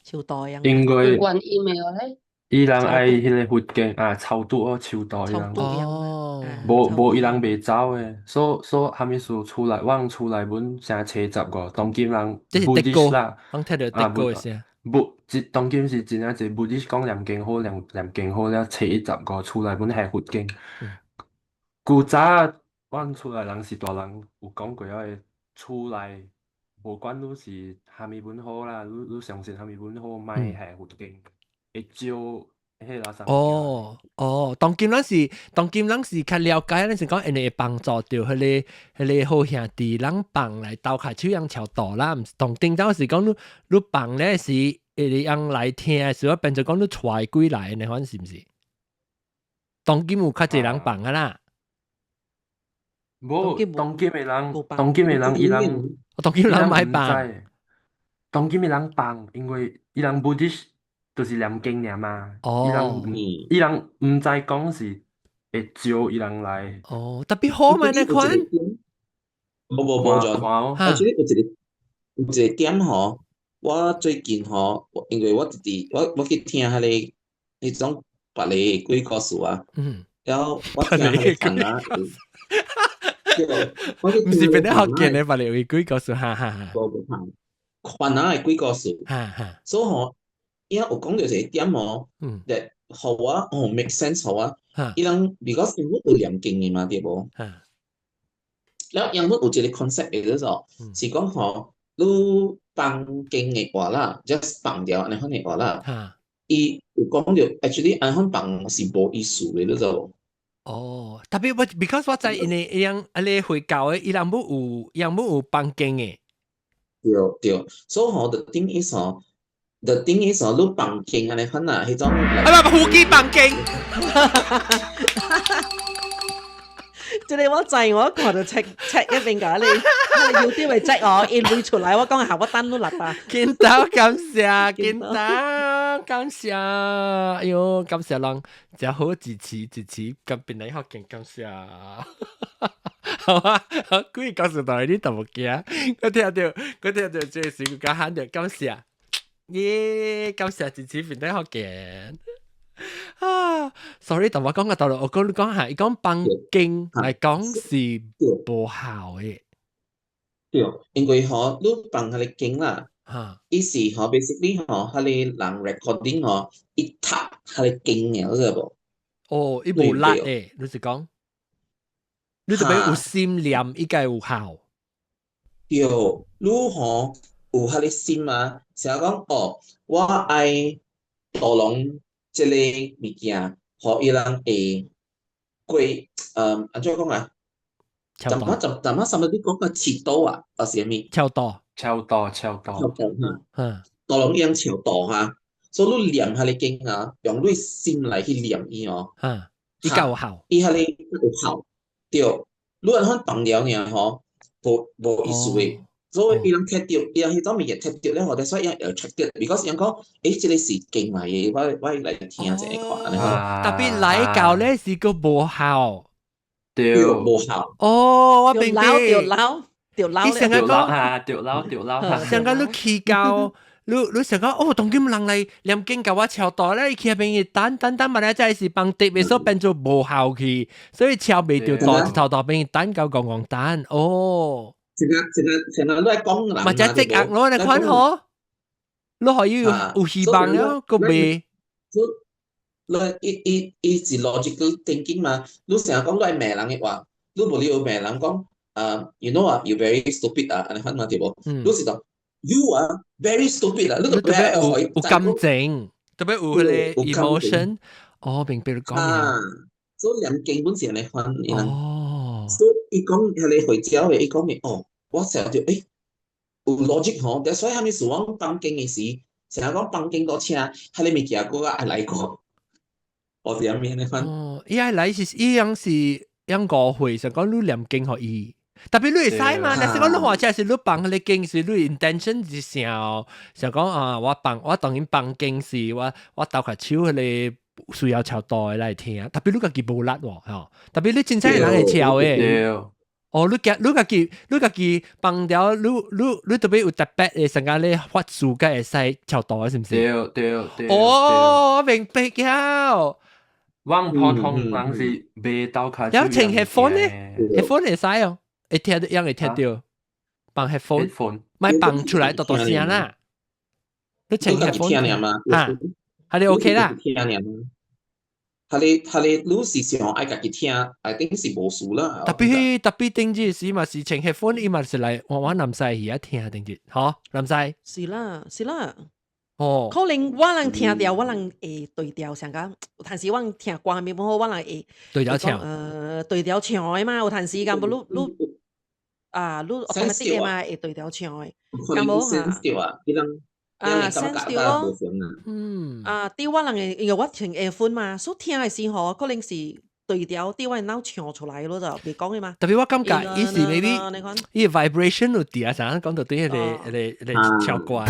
G: 超多樣。
E: 應該。
B: 觀音的咧。
E: 伊人愛彼個佛經啊，超度哦，超度伊人。
A: 哦。
E: 無無伊人袂走的，所以啥物事厝內，阮厝內本成75，當今人 Buddhist 啦，
A: 我聽著德國的聲。
E: 不，這當今是真正濟 Buddhist 講念經好，念念經好了，初一十五厝內本下佛經。古早阮厝內人是大人有講過，個厝內無管你是啥物本好啦，你相信啥物本好，莫下佛經，會招彼個垃圾。
A: 哦哦，當今咱是較了解，咱是講𪜶會幫助著彼個好兄弟，人放來鬥跤手樣超度啦。毋是當頂早是講你放咧是會用來聽，是話變做講你揣鬼來呢款是毋是？當今有較濟人放啊啦。
E: 無，當今的人，當今的人，伊人，
A: 當今人買放，
E: 當今的人放，因為伊人 Buddhist 就是念經爾嘛。伊人毋知講是會招伊人來。
A: 哦，特別好嘛，那款。
J: 無無無咗，而且有一個點吼，我最近吼，因為我直直我去聽彼個彼種別個鬼故事啊，然後我聽彼個番啊，
A: 毋是變得福建的，別個鬼故事，哈哈哈。
J: 無無番仔的鬼故事，
A: 哈哈。
J: 所以吼，伊有講著一個點吼，就予我哦 make sense 予我，伊人 because 因為有念經的嘛，對無？了因為有一個 concept 的叫做，是講吼，你放經的話啦，just 放掉按呢款的話啦，伊有講著 actually 按呢款放是無意思的，你知無？
A: 哦，特別我 because 我知因為伊人啊咧回教的，伊人無有，伊人無有放經的。
J: 對對，所以吼，the thing is 吼，the thing is 吼，你放經按呢款啊，彼種。
A: 啊不，虎基放經。
G: 這個我知，我看到 check check 一邊甲你，你有啲會 check 我，一累出來，我講下我等都落吧。
A: 見到感謝，見到感謝，哎喲，感謝人，真好支持支持，咁邊嚟學勁感謝。好啊，幾個告訴大你都無驚，我聽到這時佢講喊著感謝，耶，感謝支持邊嚟學勁。啊，sorry，同我講個道理，我講你講下，伊講放經來講是無效的。
J: 對，因為吼，你放彼個經啦，伊是吼，basically 吼，彼個人 recording 吼，伊讀彼個經嘅，你知無？
A: 哦，伊無力的，你是講，你特別有心念，伊才有效。
J: 對，你吼有彼個心啊，成日講哦，我愛導龍。這個物件，予伊人會過，按怎講啊？怎麼怎怎麼什麼你講個祈禱啊？還是啥物？
A: 超度，
E: 超度，超度，
J: 超度，嗯，導龍伊樣超度哈，所以你念彼個經啊，用你心來去念伊哦，
A: 伊較有效，
J: 伊彼個有效，對，你按款放了爾吼，無無意思的。所以伊人提著，伊人彼種物件提著咧，或者所以伊人會 attracted，because 伊人講，這個是經來的，我來聽一下看。
A: 特別來教咧是個無效，
E: 對，
J: 無效。
A: 哦，我明白。
G: 對老對老，
A: 你成日
E: 講，對老對老，
A: 成個你起教。你想講哦，當今人來念經共我超度咧，伊去彼邊等等等，嘛咧，真是幫特別所變做無效去，所以超袂著度，一頭度邊等到戇戇等，哦。
J: 這個這個成日都係講人，
A: 嘛就積壓咯，你看嗬，你可以有希望了，個未。
J: 你伊伊伊是 logical thinking 嘛？你成日講你愛罵人的話，你無理由罵人講，啊，you know 啊，you very stupid 啊，按呢款嘛對無？你是講 you 啊，very stupid 啊，你特別
A: 有感情，特別有彼個 emotion。哦，明白你講。
J: 啊，所以念經本是按呢款，
A: 哦。
J: 所以伊講彼個回教的，伊講的哦。我成日就有 logic 吼，所以啥物事我放經的時，成日講放經個車，彼個物件閣較愛來過，我是按呢款。
A: 哦，伊愛來是伊樣是樣誤會，想講你念經予伊，特別你會使嘛？若是講你或者是你放彼個經是你 intention 是想想講啊，我放我當然放經是我鬥下手彼個需要超度的來聽，特別你家己無力喎，吼，特別你真正人會超的。哦，你家己放掉，你特別有特別的，成個你法術才會使超度，是毋是？
E: 對對對。
A: 哦，我明白了。
E: 我普通人是袂鬥跤。
A: 了穿 headphone 呢？headphone 會使哦，會聽到，樣會聽到。放 headphone，莫放出來大大聲啦。你穿 headphone
J: 嘛？
A: 哈，係你 OK 啦。
J: 彼個你是想愛家己聽，I think 是無事啦。
A: 特別特別頂日時嘛是穿 headphone，伊嘛是來我南西耳聽頂日，吼南西。
G: 是啦是啦。
A: 哦。
G: 可能我人聽著，我人會對調，像講有陣時我人聽歌咪無好，我人會
A: 對調唱。
G: 對調唱的嘛，有陣時間無你你啊，你 automatic 的嘛，會對調唱的。
J: 可能有 sense 著啊，伊人
G: 啊，sense 著咯。啊，對我人嘅，因為我聽 earphone 嘛，所以聽嘅時候可能是對調，對我腦唱出來咯就別講嘅嘛。
A: 特別我感覺伊是 maybe 伊 vibration 有啲啊，成日講到對彼個唱歌，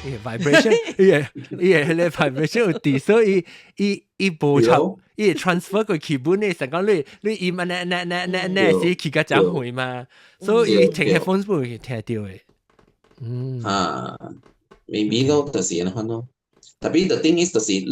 A: 伊 vibration，伊個彼個 vibration 有啲，所以伊無插，伊會 transfer 過去本嘅，成講你音按呢按呢按呢按呢是去較真遠嘛，所以伊聽 headphones 不會聽著的。
J: 啊，maybe 咯，就是按呢咯。Tapi the thing is 就是你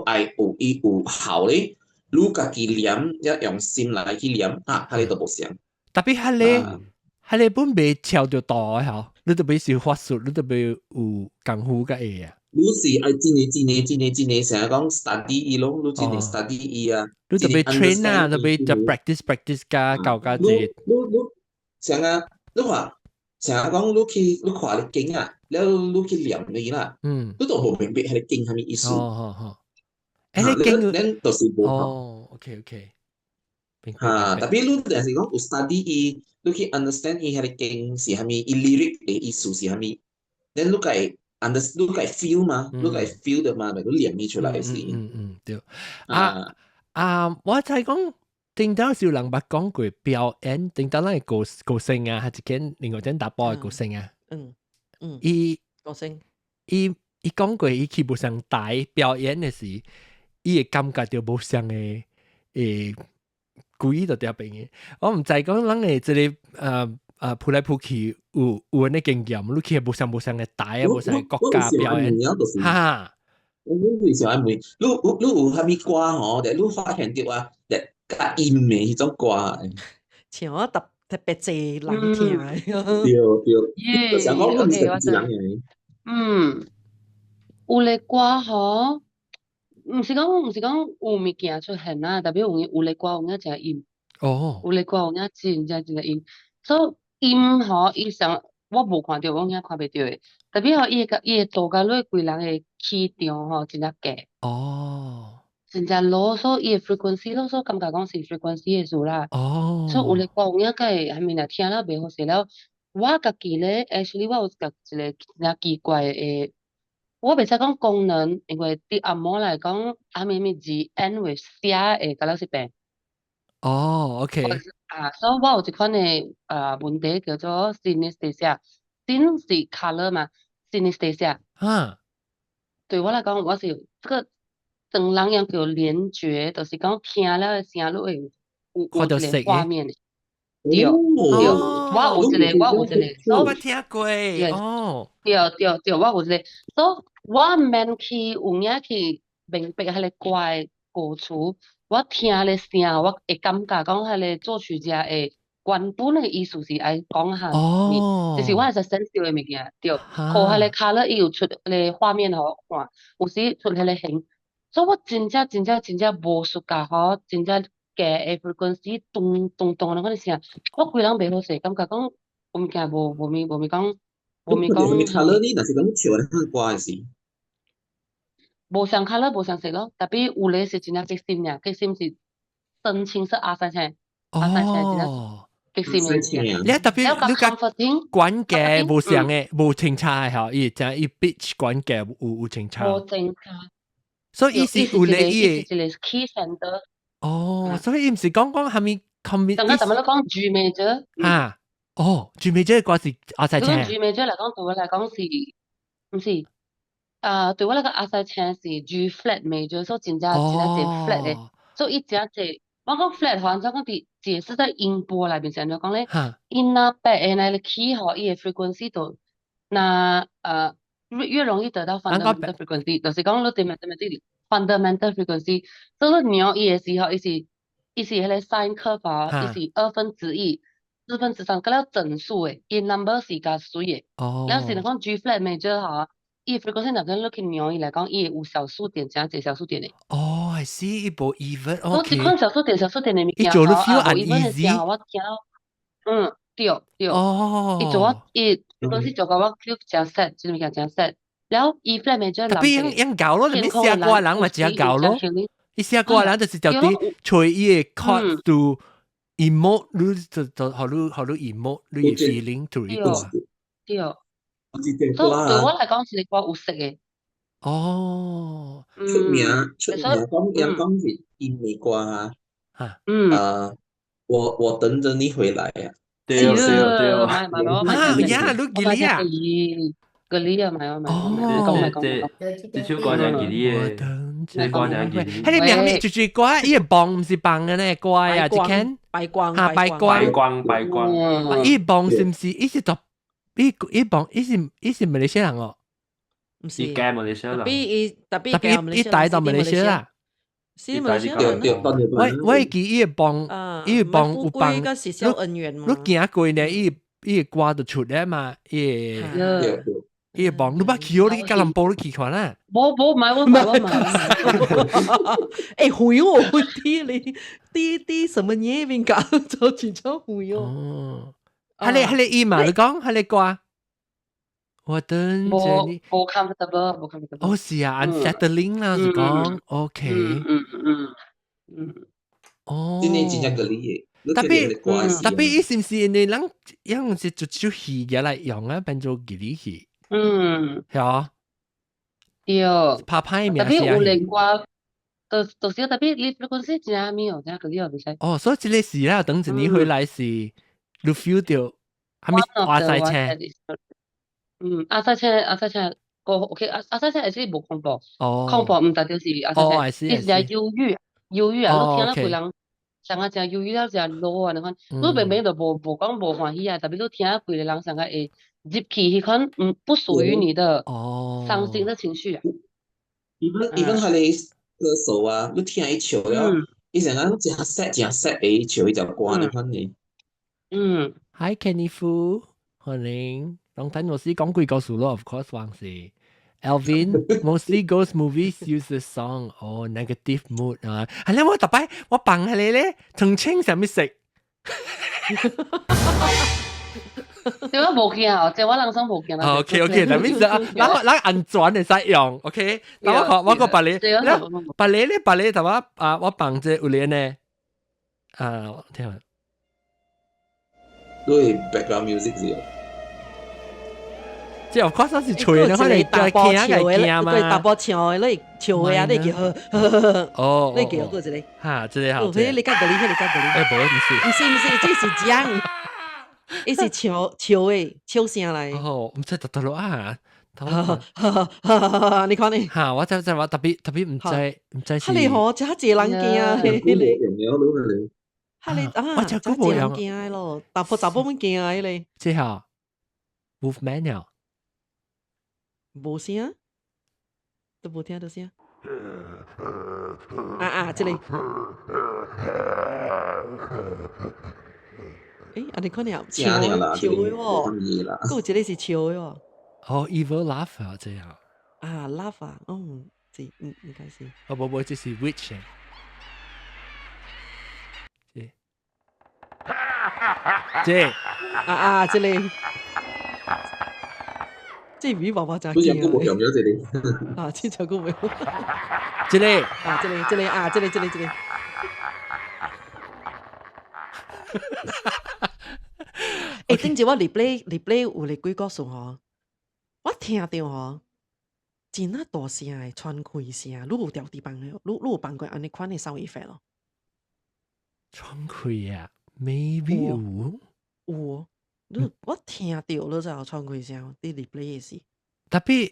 J: 愛有伊有效咧，你家己念，一用心來去念，啊，彼個都無相。
A: Tapi 彼個本袂超著度的吼，你都袂是法術，你都袂有功夫佮會啊。
J: 你是愛真個真個真個真個，成日講 study 伊咯，你真個 study 伊啊。
A: 你特別 train 啊，特別就 practice practice 加教加這。
J: 你你成日你話成日講你去你看你經啊，了你去念伊啦，你都無明白彼个經啥物意思。
A: 哦哦哦，欸，你經，
J: 咱就是無。
A: 哦，OK OK。
J: 哈，特別你若是講有 study 伊，你去 understand 伊彼个經是啥物，伊 lyric 的意思是啥物，咱你會 understand，你會 feel 嘛，你會 feel 的嘛，你念伊出來是。
A: 嗯嗯，對。啊啊，我知講。頂當時有人捌講過表演，頂當咱的歌歌星啊，還是間另外一陣查埔的歌星啊。伊
G: 歌星，
A: 伊講過，伊去無相台表演的時，伊會感覺著無相的規就條邊的。我毋知講咱的這个撲來撲去有按呢經驗，你去無相無相的台啊，無相的國家表演，哈。
J: 我會想愛問，你有啥物歌吼？你發現著啊？較陰的彼種歌，
G: 像我特特別濟人聽。
J: 對對，就是講我毋是一人的。
B: 嗯，有咧歌吼，毋是講有物件出現啊，特別有咧歌有影誠陰。有咧歌有影真正真正陰，所以陰吼，伊上我無看著，我影看袂著的。特別吼，伊會導甲落規人的氣場吼，真正低。真正 low，所以伊的 frequency 咯，所以感覺講是 frequency 的事啦。所以有咧歌有影會啥物若聽了袂好勢了，我家己咧，actually 我有一個真正奇怪的，我袂使講功能，因為佇紅毛來講，啥物啥物字 end with 寫會敢若是病。
A: 哦，OK。
B: 啊，所以我有一款的問題叫做 synesthesia，syn 是 colour 嘛，synesthesia。對我來講，我是這個。當人樣叫聯覺，就是講聽了的聲，你會有一個畫面的。對對，我有一個，我有一個，
A: 我捌聽過。哦。
B: 對對對，我有一個，所以我免去有影去明白彼個歌的歌詞，我聽彼個聲，我會感覺講彼個作曲家的原本的意思是愛講啥物，就是我會使 sense 著的物件，對。靠彼個 colour 伊有出彼個畫面予我看，有時出彼個形。所以我真正真正真正無 suka 吼，真正低的 frequency 咚咚咚那款聲，我規人袂好勢，感覺講有物件無無咪無咪講無咪講。
J: 啥物 colour 你若是講唱的歌的是？
B: 無相 colour 無相色咯，特別有咧是真正激心爾，激心是深青色阿三青，阿三青真正激心的。
A: 你特別你講管嘅無相的無清楚的吼，伊真伊 pitch 管嘅有清楚。
B: 無清楚。
A: 所以伊是有咧伊
B: 個一個 key center。
A: 哦，所以伊毋是講講啥物
B: combine。等下咱們講 G major。
A: 哈，哦，G major 歌是阿西青。
B: G major 來講，對我來講是，毋是？啊，對我來講阿西青是 G flat major，所以真正真正濟 flat 的，所以伊真濟。我講 flat 吼，按怎講佇解釋在音波內面是按怎講咧？伊若白的那個 key 吼，伊的 frequency 就若越容易得到 fundamental frequency，就是講你對面對面這裡 fundamental frequency，所以你量伊的時候，伊是彼個 sine curve 啊，伊是1/2、3/4，佮了整數的，伊 number 是較媠的。了是講 G flat major 吼，伊 frequency 若講你去量伊來講，伊會有小數點，誠濟小數點的。
A: 哦，I see，伊無 even，
B: 我這款小數點、小數點的物件，
A: 伊做你 feel uneasy。
B: 我聽，嗯，對對。伊做我，伊 frequency 做甲我 feel 誠 sad，這個物件誠 sad。了 E flat major
A: 特別用教咯，你寫歌人嘛真教咯。伊寫歌人就是就佇揣伊個 chord to emote，你就予你 emote，你 feeling to 伊歌。
B: 對。所以對我來講，這個歌有色嘅。
A: 哦，
J: 出名出名，講講講是英語歌啊。啊，我等着你回來啊。
E: 對對對。
B: 買買買買。
A: 啊呀，你記得啊？
B: 嗰啲啊，買啊買。
E: 哦，這首歌真記得的，這歌真記得。
A: 彼个名咩？就係歌，伊個幫毋是幫的呢，歌啊，一間。
G: 白光。
A: 啊，白光。
E: 白光，白光。
A: 伊幫是毋是？伊是讀，伊伊幫，伊是伊是馬來西亞人哦。
G: 毋是。
E: 伊嫁馬來西亞人。
G: 特別伊特別
A: 特別伊帶到馬來西亞。
G: 是馬來西亞人。
A: 我會記伊個幫，伊個幫有幫。你行過呢？伊伊个歌就出來嘛，伊個。伊會幫你捌去哦，你去吉隆坡你去看啦。
B: 無無買我買我買。
G: 欸，遠哦，啲你啲啲什麼嘢邊搞就真正遠
A: 哦。彼个彼个伊嘛，你講彼个歌。我等著你。
B: 無 comfortable，無 comfortable。
A: 哦，是啊，unsettling 啦，是講，OK。哦。
J: 真係真正個你嘅。
A: 特別特別，伊是毋是因為人用是一首戲嘅來用啊，變做吉利戲？係啊。
B: 對。
A: 拍拍名。
B: 特別有另外，就是特別你你講是真咩哦，真個你又袂使。
A: 哦，所以這个是啦，等陣你回來是，你 feel 到，係咪阿西車？
B: 嗯，阿西車阿西車個 OK，阿阿西車係無恐怖。
A: 哦。
B: 恐怖毋代表是阿西車，伊是憂鬱，憂鬱啊！你聽了規人。上個真憂鬱了，真 low 啊！你看，你明明就無無講無歡喜啊，特別你聽規个人上個會入去彼款毋不屬於你的傷心的情緒啊。
J: even 彼个歌手啊，你聽伊唱了，伊成講真 sad 真 sad 會唱彼隻歌，你看你。
A: Hi Kenny Fu，歡迎。龍騰老師講鬼故事咯，of course 還是。Alvin mostly ghost movies use the song or negative mood 啊，係咧，我特擺我放係你咧，澄清啥物色？
B: 這我無驚哦，這我人生無驚啦。
A: OK OK，那意思啊，咱咱安全會使用，OK。那我看我個別個，別個咧別個，頭我啊，我放這有咧呢，啊，聽下。
J: 對，background music 是。
A: 這 of course 是吹的，可能
G: 大波唱的，
A: 對，
G: 大波唱的，你唱的啊，你叫，
A: 哦，
G: 你叫過一个。
A: 哈，這个好。
G: 哦，彼個較個你，彼個較個你。
A: 欸，無，毋是。
G: 毋是毋是，這是講，伊是笑笑的笑聲來。
A: 哦，毋知得得落啊。
G: 你看你。
A: 哈，我知知我特別特別毋知毋知是。
G: 彼个吼，遮濟人驚，彼个。彼个啊，
A: 我遮久無
G: 人驚的咯，大埔查某們驚的彼个。
A: 這下，Wolfman 了。
G: 無聲，都無聽到聲。啊啊，這个。欸，啊你看了笑的笑的喎，閣有一个是笑的喎。
A: 哦，evil laugh 啊，這樣。
G: 啊，laugh 啊，嗯，是，嗯，應該是。
A: 哦，無無，這是 witch。這，這。
G: 啊啊，這个。這魚娃娃真
J: 驚。這個無用咗這个。
G: 啊，這隻歌沒有。
A: 這个。
G: 啊，這个，這个啊，這个，這个，這个。欸，頂次我入咧入咧有個鬼故事吼，我聽著吼，真啊大聲的喘氣聲，你有調佇房的？你你有放過按呢款的 sound effect 咯？
A: 喘氣啊，maybe 有。
G: 有，你我聽著了就喘氣聲，佇入咧的時。
A: 特別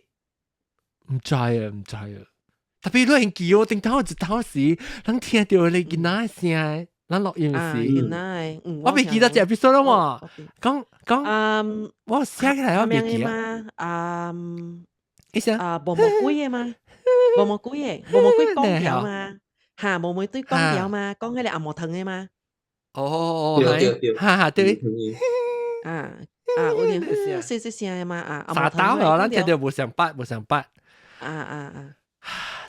A: 毋知啊，毋知啊。特別你很記哦，頂頭一頭時，人聽著你囡仔聲。咱錄音時，我未記得這 episode 啦嘛。講講，我寫起來我未記得。
G: 啊，
A: 意思
G: 啊，毛毛鬼的嗎？毛毛鬼的，毛毛鬼講條嘛？哈，毛毛對講條嘛？講彼个紅毛糖的嘛？
A: 哦，對，哈哈對。
G: 啊啊，有點細細聲的嘛？啊，
A: 沙刀哦，咱聽著無相捌，無相捌。
G: 啊啊啊！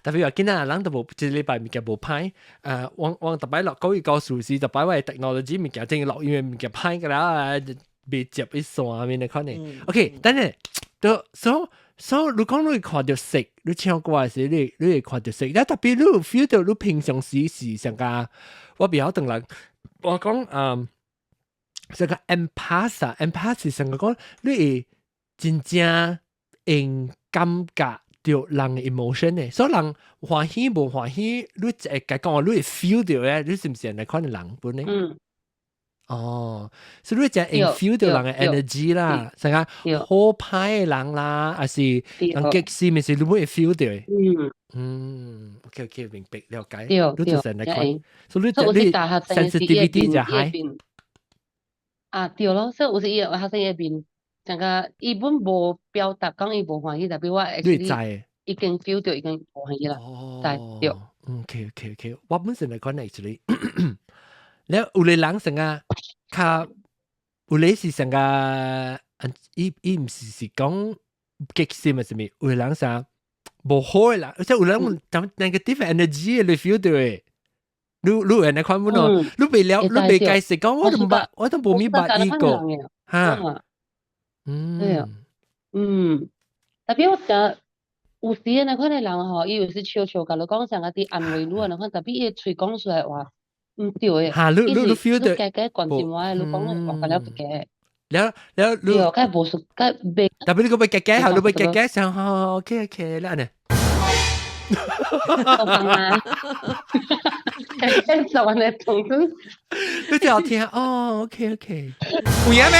A: 特別話今仔人都無這禮拜物件無歹，我我逐擺落講伊故事時，逐擺我 technology 物件正錄音的物件歹個啦，未接一線面的可能。OK，等陣，都所所以你講你會看著色，你唱歌的時，你你會看著色，但特別你有 feel 到你平常時是上個，我比較轉來，我講嗯，這個 empath 啊，empath 是上個講你會真正用感覺著人嘅 emotion 嘅，所以人歡喜無歡喜，你會共講你會 feel 著嘅，你是毋是按呢款嘅人本呢？
B: 嗯。
A: 哦，所以你就會 feel 著人嘅 energy 啦，成個好歹嘅人啦，還是人激死，咪是你會 feel 著嘅。嗯，OK，明白了解。你就是按呢款，所以你你 sensitivity 就 high。
B: 啊，對咯，所以有時伊學生伊面，成個伊本無表達講伊無歡喜，但係我 actually 已經 feel 著已經無歡喜啦。哦，對。
A: OK，我本身嚟講 actually，了有個人成個較有個是成個，伊毋是是講激心啊，啥物？有個人啥無好嘅人，即係有人講 negative energy 你 feel 著嘅。你會按呢款無喏？你袂了，你袂解釋講，我都毋捌，我都無咪捌伊個哈。
B: 對啊，特別我覺有時按呢款嘅人吼，伊有時笑笑共你講啥個佇安慰你按呢款，特別伊喙講出來話毋對嘅。
A: 哈，你 feel 著。
B: 加加關心我，你講的話了不加。
A: 了了你。
B: 對，較無說較袂。
A: 特別你閣欲加加，你欲加加想吼，OK，了呢。
B: 都講啊，加加十萬的同事。
A: 你最好聽哦，OK，有影咩？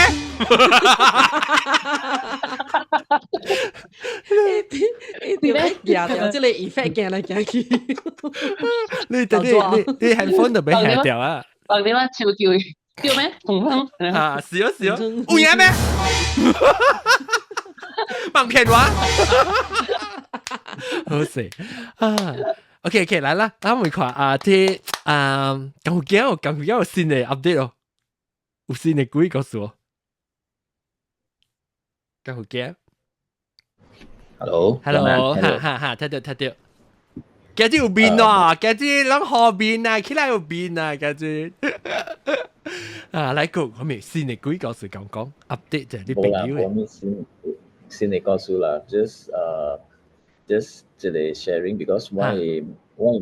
G: 一定要舉掉，這個 effect 行來行去。
A: 你等你你 handphone 都欲下掉啊？
B: 放你我手叫叫咩？同方
A: 啊，是哦是哦，有影咩？莫騙我。好勢啊！OK，來啦，咱們看啊，這啊，剛有剛有新的 update 哦，有新的鬼故事哦，剛有驚。
K: Hello，
A: Hello，哈哈哈，聽到聽到。今日有面啊，今日攏好面啊，起來有面啊，今日。啊，來講，後面新的鬼故事講講 update 者，你朋友
K: 的。無新的故事啦，just just 一個 sharing because 我的貓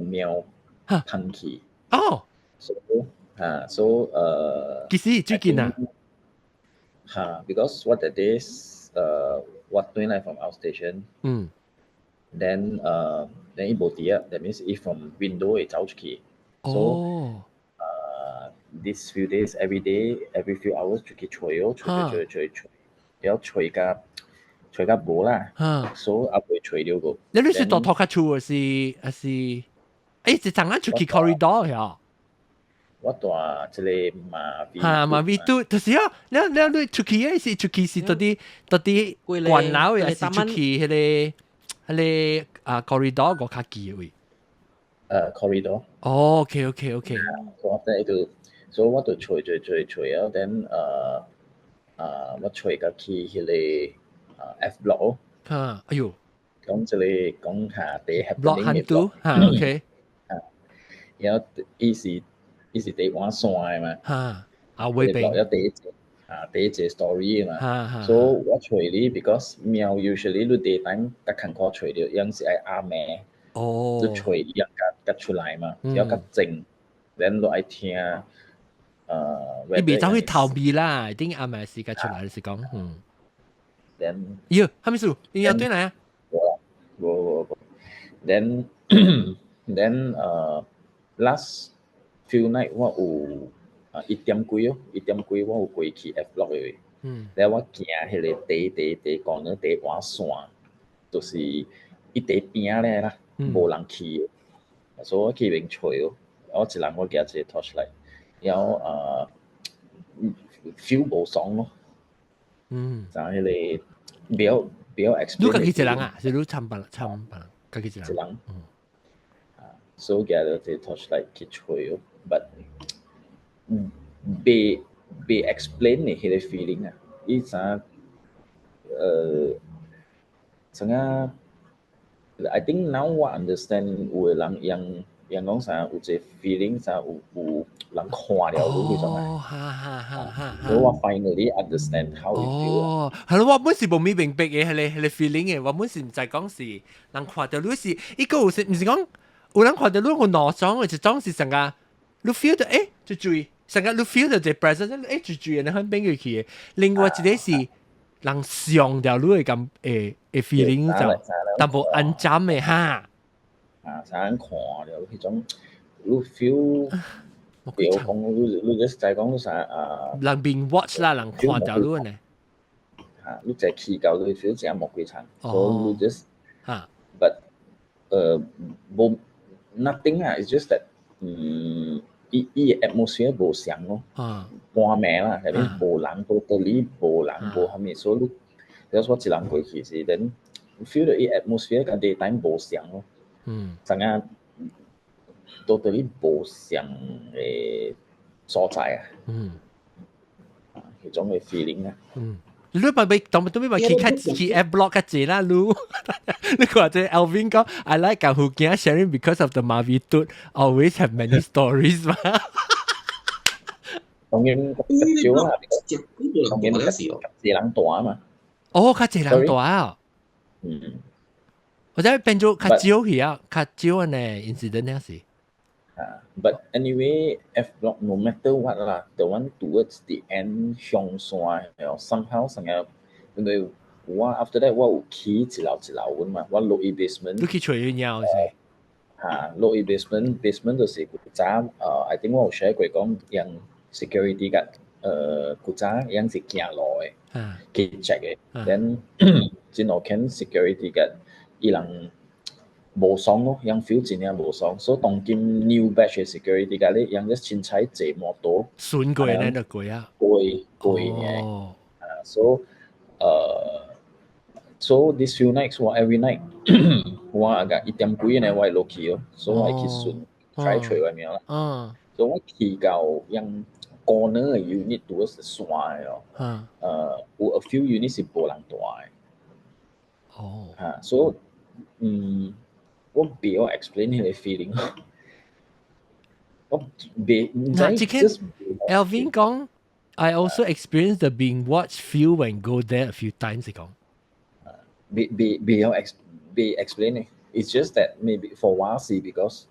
K: 噴去。
A: 哦。
K: So 啊，so
A: 幾時最近啊？
K: 哈，because 我 that days 我轉來 from outstation。Then then 伊無佇啊，that means 伊 from window 會走出去。
A: 哦。
K: So this few days every day every few hours 出去揣哦，揣揣揣揣，然後揣甲揣甲無啦。所以猶未揣著過。
A: 你是蹛塗跤厝，還是？是昨昏出去 corridor 呀？
K: 我蹛這個馬尾。
A: 哈，馬尾都就是啊！你出去的是出去是佗佇佗佇懸樓，還是出去彼個啊 corridor 五跤機的位？
K: Corridor。
A: 哦，OK。
K: 所以我喺度，所以我就揣揣揣揣啊，then 我揣甲去彼個F block。
A: 哈，哎喲！
K: 講這個講下第
A: block 很多，哈，OK。
K: 啊，然後伊是第換線的嘛。
A: 哈，啊，尾邊。
K: 有第一個啊，第一個 story 嘛。所以我揣你，because 貓 usually 你 daytime 較艱苦揣著，樣是愛暗暝。你揣伊樣較較出來嘛，然後較靜，然後愛聽。
A: 伊袂走去逃避啦，一定暗暝時間出來就是講，嗯。
K: Then
A: 喲，啥物事？伊要轉來啊？
K: 無無無，then last few night 我有啊一點幾哦，一點幾我有過去 F block 的。然後我行彼個底底底講咧底換線，就是伊底邊咧啦，無人去的，所以我去邊揣哦，我一人我舉一個 torchlight，然後feel 無爽咯。就彼個比較 explain。
A: 你家己一人啊？是你參別參別人？家己一人。
K: 一人。啊，所以舉著這個 torchlight 去揣哦，but 袂 explain 的彼個 feeling 啊，伊啥成啊，I think now 我 understand 有的人樣樣講啥有一個 feeling 啥有人看了你彼種啊。
A: 哦，哈哈哈哈。
K: 所以我 finally understand how it feel。
A: 哦，係咯，我本是無咪明白的，彼個 feeling 的，我本是毋知講是人看著你是，伊個有時毋是講有人看著你有兩種的，一種是成個你 feel 著就注意，成個你 feel 著這 presence，就注意，你很變過去的。另外一個是，人上掉你會咁會會 feeling 就淡薄安針的哈。
K: 啊，啥人看著彼種，你 feel 比如講，你你就知講啥啊？
A: 人 being watch 啦，人看著你呢。
K: 嚇，你就去到你 feel 真魔鬼慘，所以你 just
A: 嚇
K: ，but 無 nothing 啊，it's just that 伊伊 atmosphere 無相咯，半暝啦，係咪無人，totally 無人無啥物，所以你，比如說一人過去時，then feel 到伊 atmosphere 佮 daytime 無相咯，陣間 totally 無相的所在啊，彼種的 feeling 啊。
A: 嗯。你咪咪當都咪去較去 F block 較濟啦，你你看這 Alvin 講，I like 共福建 sharing because of the Mavi 嘟 always have many stories 嘛。
K: 當然較少啦，當然較濟人蹛嘛。
A: 哦，較濟人蹛啊。
K: 嗯。
A: 或者變做較少去啊，較少呢 incident 那是。
K: 啊，but anyway, F block no matter what 啦，the one towards the end 上山哦，somehow 成日因為我 after that 我有去一樓一樓阮嘛，我落去 basement。
A: 你去揣伊貓是？
K: 嚇，落去 basement，basement 就是古早I think 我有 share 過講，用 security guard 古早樣是行路的，去 check 的，then 真後見 security guard 伊人無爽咯，樣 feel 真正無爽，所以當今 new batch 的 security guard 咧，樣只凊彩坐摩托，
A: 順過呢就過啊，
K: 過過呢，啊，so so this few nights 我 every night 我啊個一點幾呢我會落去咯，所以我會去順 try 揣我名啦，所以我去到樣 corner 的 unit 拄是山的咯，有 a few unit 是無人蹛的，啊，所以我袂曉 explain 彼個 feeling，我袂毋知。
A: 嗱，這個 Alvin 講，I also experienced the being watched feel when go there a few times 講。
K: 袂袂袂曉 ex 袂 explain 呢，It's just that maybe for 我是 because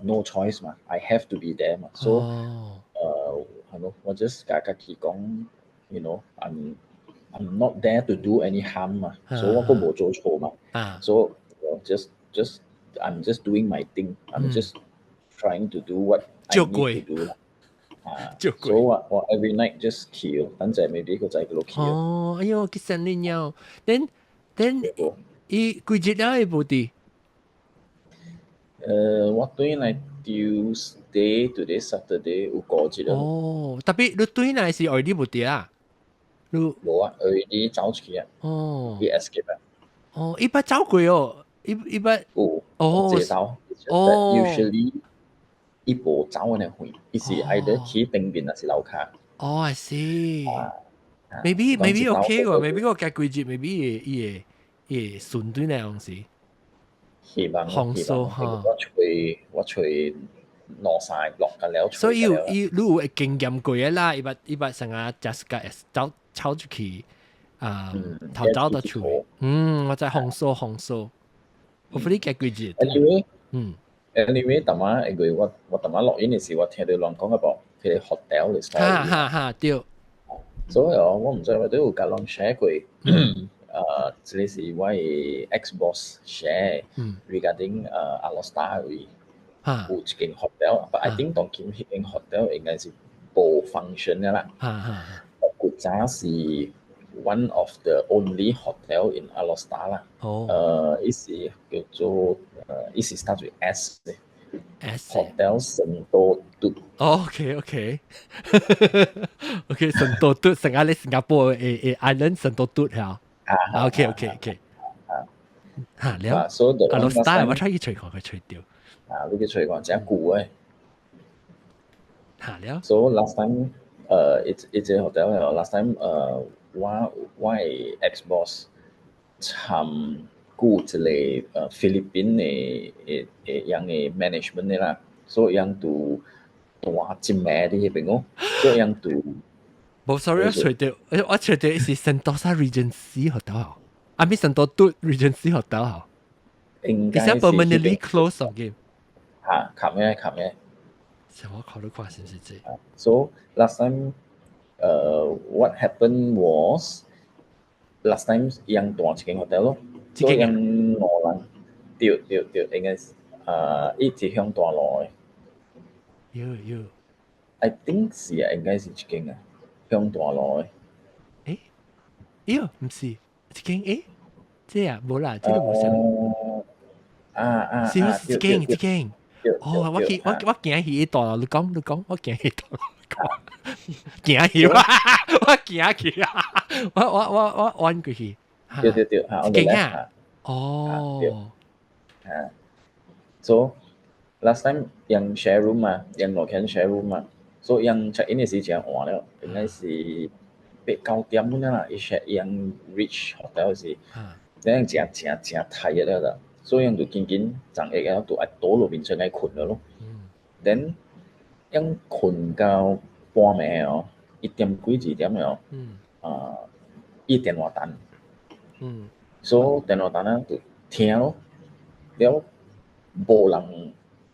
K: no choice 嘛，I have to be there 嘛，so 係咯，我 just 共家己講，I'm not there to do any harm 嘛，所以我閣無做錯嘛，so just I'm just doing my thing, I'm just trying to do what I need to do 啦。啊，所以我我 every night just 去，等陣 maybe 個仔佢落去。
A: 哦，哎喲，幾神你鳥，then 伊幾日了伊無佇？
K: 我對來 Tuesday to the Saturday 有5日了。
A: 哦，特別你對來是 already 無佇啊？你
K: 無啊，already 走出去啊。
A: 哦。
K: 伊 escape 啊。
A: 哦，伊捌走過哦，伊伊捌。
K: 有。
A: 哦。
K: 這走。
A: 哦。
K: Usually 伊無走安呢遠，伊是 either 去頂面，抑是樓跤。
A: 哦，I see。Maybe maybe okay 喎，maybe 我加幾日，maybe 伊會伊會順對那樣時。
K: 希望
A: 放鬆哈。
K: 我揣我揣兩三落個了。
A: 所以有伊你有經驗過的啦，伊捌伊捌成日 just 個走走出去啊，頭走到出。嗯，我在放鬆放鬆。我你加幾日。
K: Anyway，Anyway，逐擺因為我我逐擺錄音的時，我聽到人講個噃，彼個 hotel 的 story。
A: 哈哈哈，對。
K: 所以哦，我毋知我都有共人 share 過，這個是我的 ex boss share regarding Alor Star 位有一間 hotel，but I think 當今彼間 hotel 應該是無 function 的啦。古早是 one of the only hotel in Alor Star 啦。
A: 哦。
K: 伊是叫做伊是 start with S 的。
A: S
K: Hotel 成都嘟。
A: OK，成都嘟，成個咧新加坡的 island 成都嘟嚇。
K: 啊
A: OK。嚇了。
K: 所以
A: Alor Star 我出去揣看佢揣著。
K: 啊，你去揣看誠舊的。
A: 嚇了。
K: So last time，伊伊這個 hotel last time，我我的 ex boss 參雇一個菲律賓的的的樣的 management 的啦，所以樣就蹛一暝佇彼邊哦，所以樣就
A: 無 sorry，我揣著，我揣著是 Sentosa Regency Hotel，啊，咪聖多嘟 Regency Hotel。
K: 應該
A: 是 permanently closed 嘅。
K: 嚇，冚嘅冚嘅。
A: 是我考慮看是毋是這？
K: So last time, what happened was Last time 樣蹛一間 hotel 咯，所以樣五人，對對對，應該是啊，伊是向大路的。
A: 有有。
K: I think 是啊，應該是一間啊，向大路的。
A: 誒，喲，毋是一間誒，這啊，無啦，這個無像。
K: 啊啊。
A: 是是一間一間。哦，我去我我行去大路，你講你講，我行去大路。行去啊！我行去啊！我我我我彎過去。
K: 對對對，嚇，
A: 一間啊！哦。
K: 啊，so last time 用 share room 嘛，用兩間 share room 嘛，所以用 check in 的時真晚了，應該是8、9點咁樣啦，伊 share 用 reach hotel 時，咱真真真 tired 了啦，所以用就緊緊昨下了，就愛倒落眠床愛睏了咯。Then 用睏到半暝哦，1點幾2點哦，啊，伊電話彈，所以電話彈啊就聽咯，了無人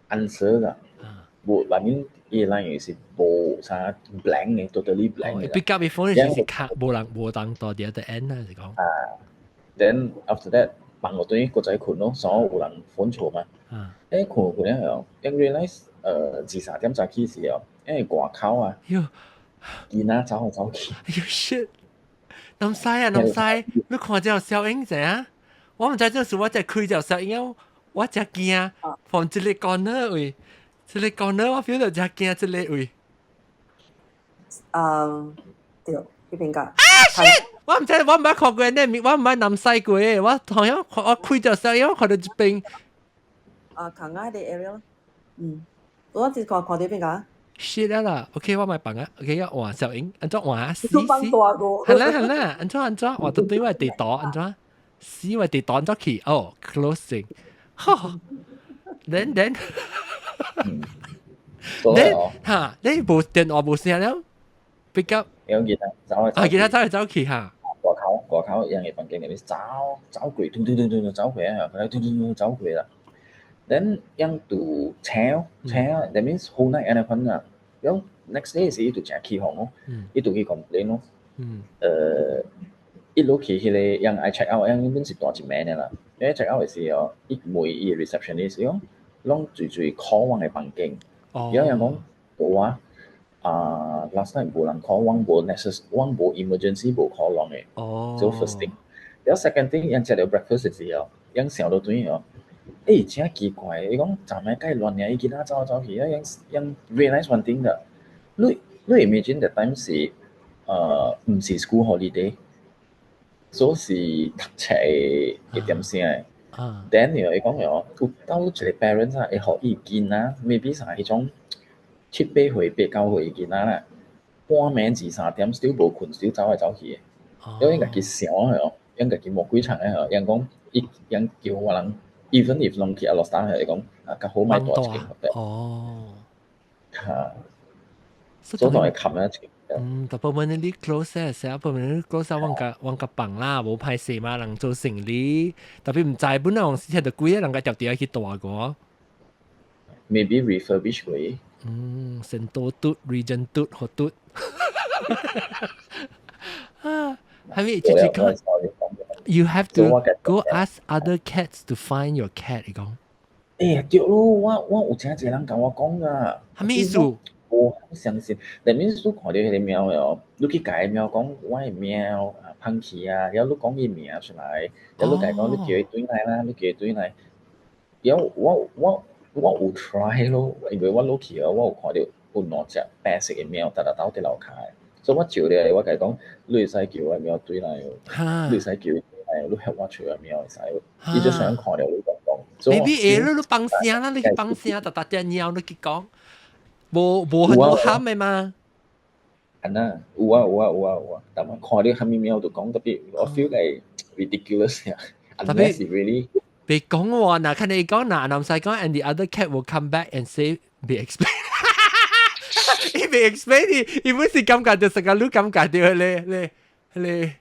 K: answer 啦，無，I mean 伊 line 是無啥 blank 嘅，totally blank 嘅。
A: Pick up 個 phone 是卡無人無人到 the other end 啊，是講。
K: 啊，then after that 放落轉閣再睏咯，所有人 phone 錯嘛。誒，睏睏了後，因 realize 2、3點早起時候，因為外口啊，囡仔走來走去。
A: 哎喲 shit！南西啊南西，你看這小影者啊？我毋知這是我在開這小影，我真驚。放這個 corner 位，這個 corner 我 feel 到真驚這個位。
L: 嗯，對，彼邊個。
A: 啊 shit！我毋知，我毋捌看過呢，我毋捌南西過，我好像我開這小影，我看到這邊。
L: 啊，近挨啲 area 咯。嗯，我只看看到邊個。
A: shit 啦，OK，我咪放啊，OK，要換小影，按怎換啊？死死，
L: 係
A: 啦係啦，按怎按怎換到對我地圖，按怎？死我地圖按怎去？哦，closing，呵，then then， then 哈，你無電話無聲了，pick up，
K: 有囡仔走來
A: 啊，囡仔走來走去哈。
K: 外口外口人嘅房間裏面走走過，咚咚咚咚咚走過啊，佢咚咚咚走過啦。Then 樣就請請，that means whole night 按呢款啊。樣 next day 時伊就誠起哄咯，伊就去 complain 咯。一落去彼個樣愛 check out，樣本是蹛一暝的啦。因為 check out 的時候，伊問伊 receptionist 講，攏濟濟 call 阮的房間。有人講無啊，啊 last night 無人 call，阮無 necess，阮無 emergency 無 call 人的。So first thing，了 second thing，𪜶食著 breakfast 的時候，𪜶想到轉哦，欸，真奇怪，伊講昨暝介亂爾，伊囡仔走來走去，啊，𪜶𪜶 realize one thing 的，你你 imagine that time 是，毋是 school holiday，所以是讀冊的一點聲的。Then 伊講哦，有到一個 parents 啊，會予伊囡仔，maybe 啥彼種7、8歲、8、9歲囡仔啦，半暝2、3點 still 無睏，still 走來走去的。了𪜶家己想哦，𪜶家己魔鬼場的哦，𪜶講伊𪜶叫我人，even if 攏去 Alor Star 伊講啊，較好莫蹛一間 hotel。哈，所以會冚一間。
A: 嗯，但 permanently close 咧，成日 permanently close 阮共阮共放啦，無歹勢嘛，人做生理，特別毋知本來往時聽到貴，人家條條去蹛過。
K: Maybe refurbish 過。
A: 嗯，成都嘟、region 嘟、好嘟。啊，係咪直接講？You have to go ask other cats to find your cat，你講。
K: 欸，對咯，我我有誠濟人共我講啊。
A: 啥物意思？
K: 無相信，但面你看著彼個貓的哦，你去共彼貓講我的貓啊芳去啊，了你講伊名出來，了你共伊講你叫伊轉來啦，你叫伊轉來。了我我我有 try 咯，因為我落去哦，我有看著有兩隻白色的貓，逐逐鬥佇樓跤的，所以我照咧，我共伊講，你會使叫我的貓轉來哦，你會使叫伊轉來，你 help 我揣我貓會使，伊就想看著你講講。
A: Maybe 會你你放聲啦，你去放聲，逐逐隻貓你去講。無無很多喊的嗎？
K: 按那有啊有啊有啊有啊，但我看著啥物貓就講特別，我 feel like ridiculous 呀。
A: 特別
K: 是 really
A: 別講話，嗱，看你講嗱，南西講，and the other cat will come back and say be explain。伊未 explain 伊，伊本是感覺就成個你感覺到咧咧咧，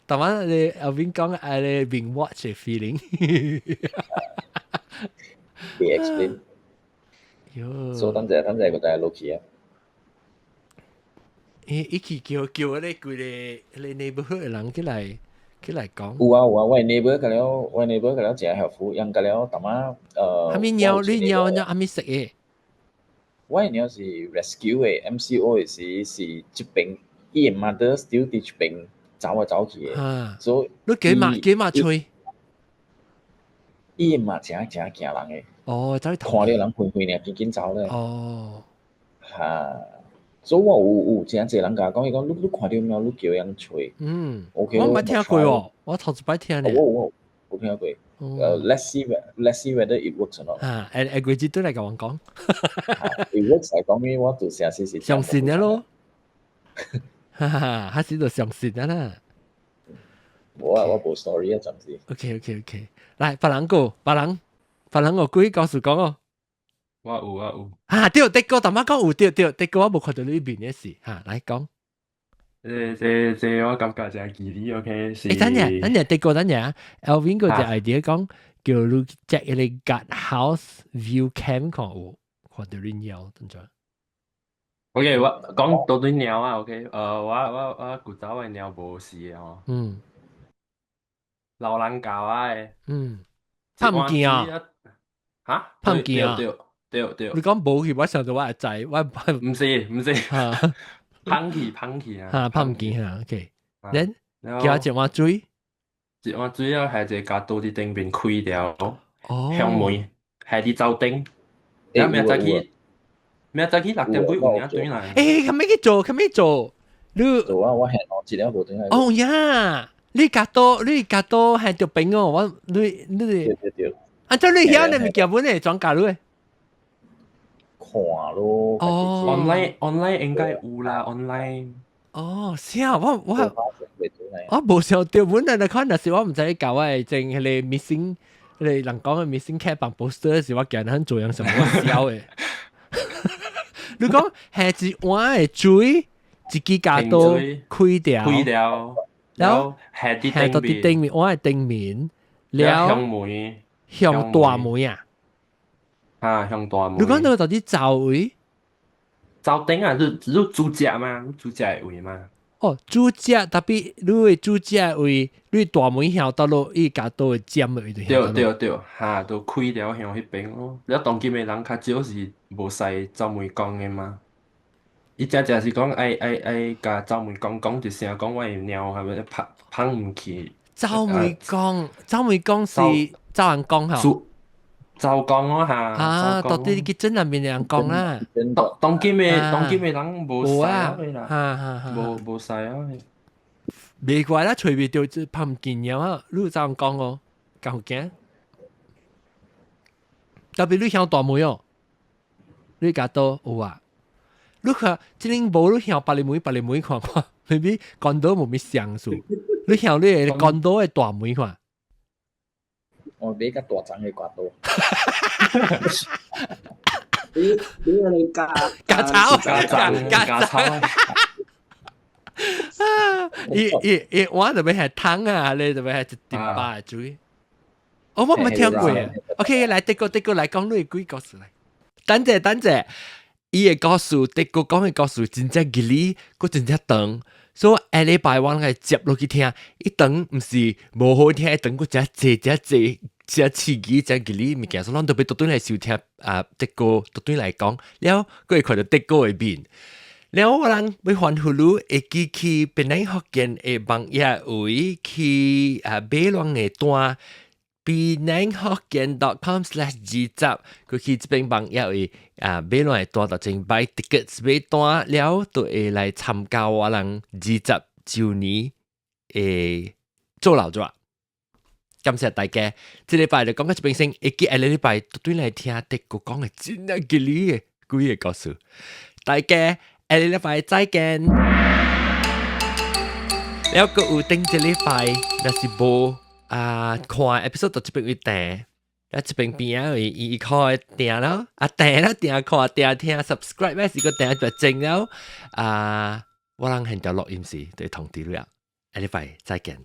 A: 但係你後邊講誒你 being watch 嘅 feeling。
K: be explain。
A: 喲。
K: 所以等陣等陣個帶落去啊。
A: 伊伊去叫叫咧規個迄個 neighborhood 的人起來，起來講。
K: 有啊有啊，我 neighbor 個了，我 neighbor 個了誠 helpful，用個了淡仔
A: 哈咪貓，你貓你哈咪食的？
K: 我的貓是 rescue 的，MCO 的時是這邊，伊的 mother still 佇這邊走來走去的，所以
A: 你幾碼幾碼吹？
K: 伊嘛誠誠驚人的。
A: 哦，走去
K: 看到人遠遠爾，緊緊走咧。
A: 哦。
K: 哈，所以我有誠濟人共我講，伊講你看著貓，你叫𪜶揣。OK，
A: 我毋捌聽過哦，我頭一擺聽呢。
K: 我有有聽過。Let's see whether it works or not。
A: 啊，下下季節都來共我講。
K: It works 來講咩？我就成時是
A: 相信了咯。哈哈，還是就相信了啦。
K: 我無 story 啊，暫時。
A: OK，來，別人個，別人，別人有幾故事講哦。
E: 我有我有。
A: 啊，對，德哥，淡仔講有對對，德哥我無看到你面的事，哈，來講。
E: 這我感覺真記得，OK 是。
A: 欸，等下，等下，德哥，等下，Elvin 個隻 idea 講叫你 check 一個 guard house view cam 看有，看到你貓，等陣。
E: OK，我講到對貓啊，OK，我古早的貓無事的吼。老人教我的。
A: 拍毋見啊？
E: 哈？
A: 拍毋見啊？
E: 對對對。
A: 你講無去，我想到我會知，我
E: 毋是毋是，芳去芳去啊。
A: 哈，拍毋見哈，OK。then 叫一碗水，
E: 一碗水啊，係一個鉸刀佇頂邊開掉，向門係佇灶頂，然後明早起，明早起6點幾有影轉來。
A: 欸，啥物去做？啥物做？你
K: 做啊！我係我一了無轉來。
A: 哦呀，你鉸刀，你鉸刀係著邊哦，我你你。
K: 對對對。
A: 啊，這你曉你物件本會轉教你？
K: 看咯。
A: 哦。
E: online 應該有啦，online。
A: 哦，是啊，我無想到本來來看，若是我毋知你教我會整彼個 missing，彼個人講的 missing cat 放 poster 時，我驚咱做樣什麼笑的。你講係一碗的水，一支鉸刀開掉，
E: 開掉，
A: 然後
E: 下佇
A: 下到佇頂面，碗的頂面，了
E: 向門，
A: 向大門啊，
E: 啊，向大門。
A: 你講到到底灶位？
E: 灶頂啊，你你煮食嘛，你煮食的位嘛。
A: 哦，煮食特別你會煮食的位，你大門向倒落，伊鉸刀會尖的位就
E: 對對對，哈，都開了向彼邊咯。了當今的人較少是無使走門講的嘛。伊正正是講愛愛愛共走門講講一聲，講我的貓係咪拍芳毋去？
A: 走門講，走門講是走人講吼。
E: 走講咯哈。
A: 啊，到底去鎮內面的人講啦。
E: 當當今的當今的人無使啊，
A: 哈哈哈，
E: 無無使啊。
A: 袂怪啦，揣袂著就拍毋見了啊！你有走人講哦，夠驚。特別你向大門哦，你鉸刀有啊？你看，這陣無你向別个門，別个門看看，maybe 關島無咪相似。你向你的關島的大門看。
K: 我買較大張的鉸刀。
J: 你你加
A: 加草
E: 加加草。
A: 啊！伊伊伊，我特別係湯啊，你特別係一滴把的水。哦，我沒聽過啊。OK，來德哥，德哥來講你的鬼故事來。等者，等者，伊的故事，德哥講的故事真正吉利，閣真正長。所以下禮拜我來接落去聽，伊長毋是無好聽，伊長閣誠濟誠濟誠刺激誠吉利物件，所以咱特別倒轉來收聽啊，德哥倒轉來講，了閣會看著德哥的面。了我人欲歡呼你會記去檳城福建的網頁位去啊買攏的單。penanghokkien.com/20，佢去這邊網頁位啊買攏的單就前 buy tickets 買單了，就會來參加我人20週年的做老熱。感謝大家，這禮拜就講到這邊先，會記下禮拜對來聽德哥講的真正吉利的幾个故事。大家下禮拜再見。了閣有頂一禮拜，若是無啊看 episode 到這邊位訂，啊這邊邊仔位伊看訂了，啊訂了訂看訂聽 subscribe 還是個訂就正了，啊我人現在錄音時就通知了，下禮拜再見。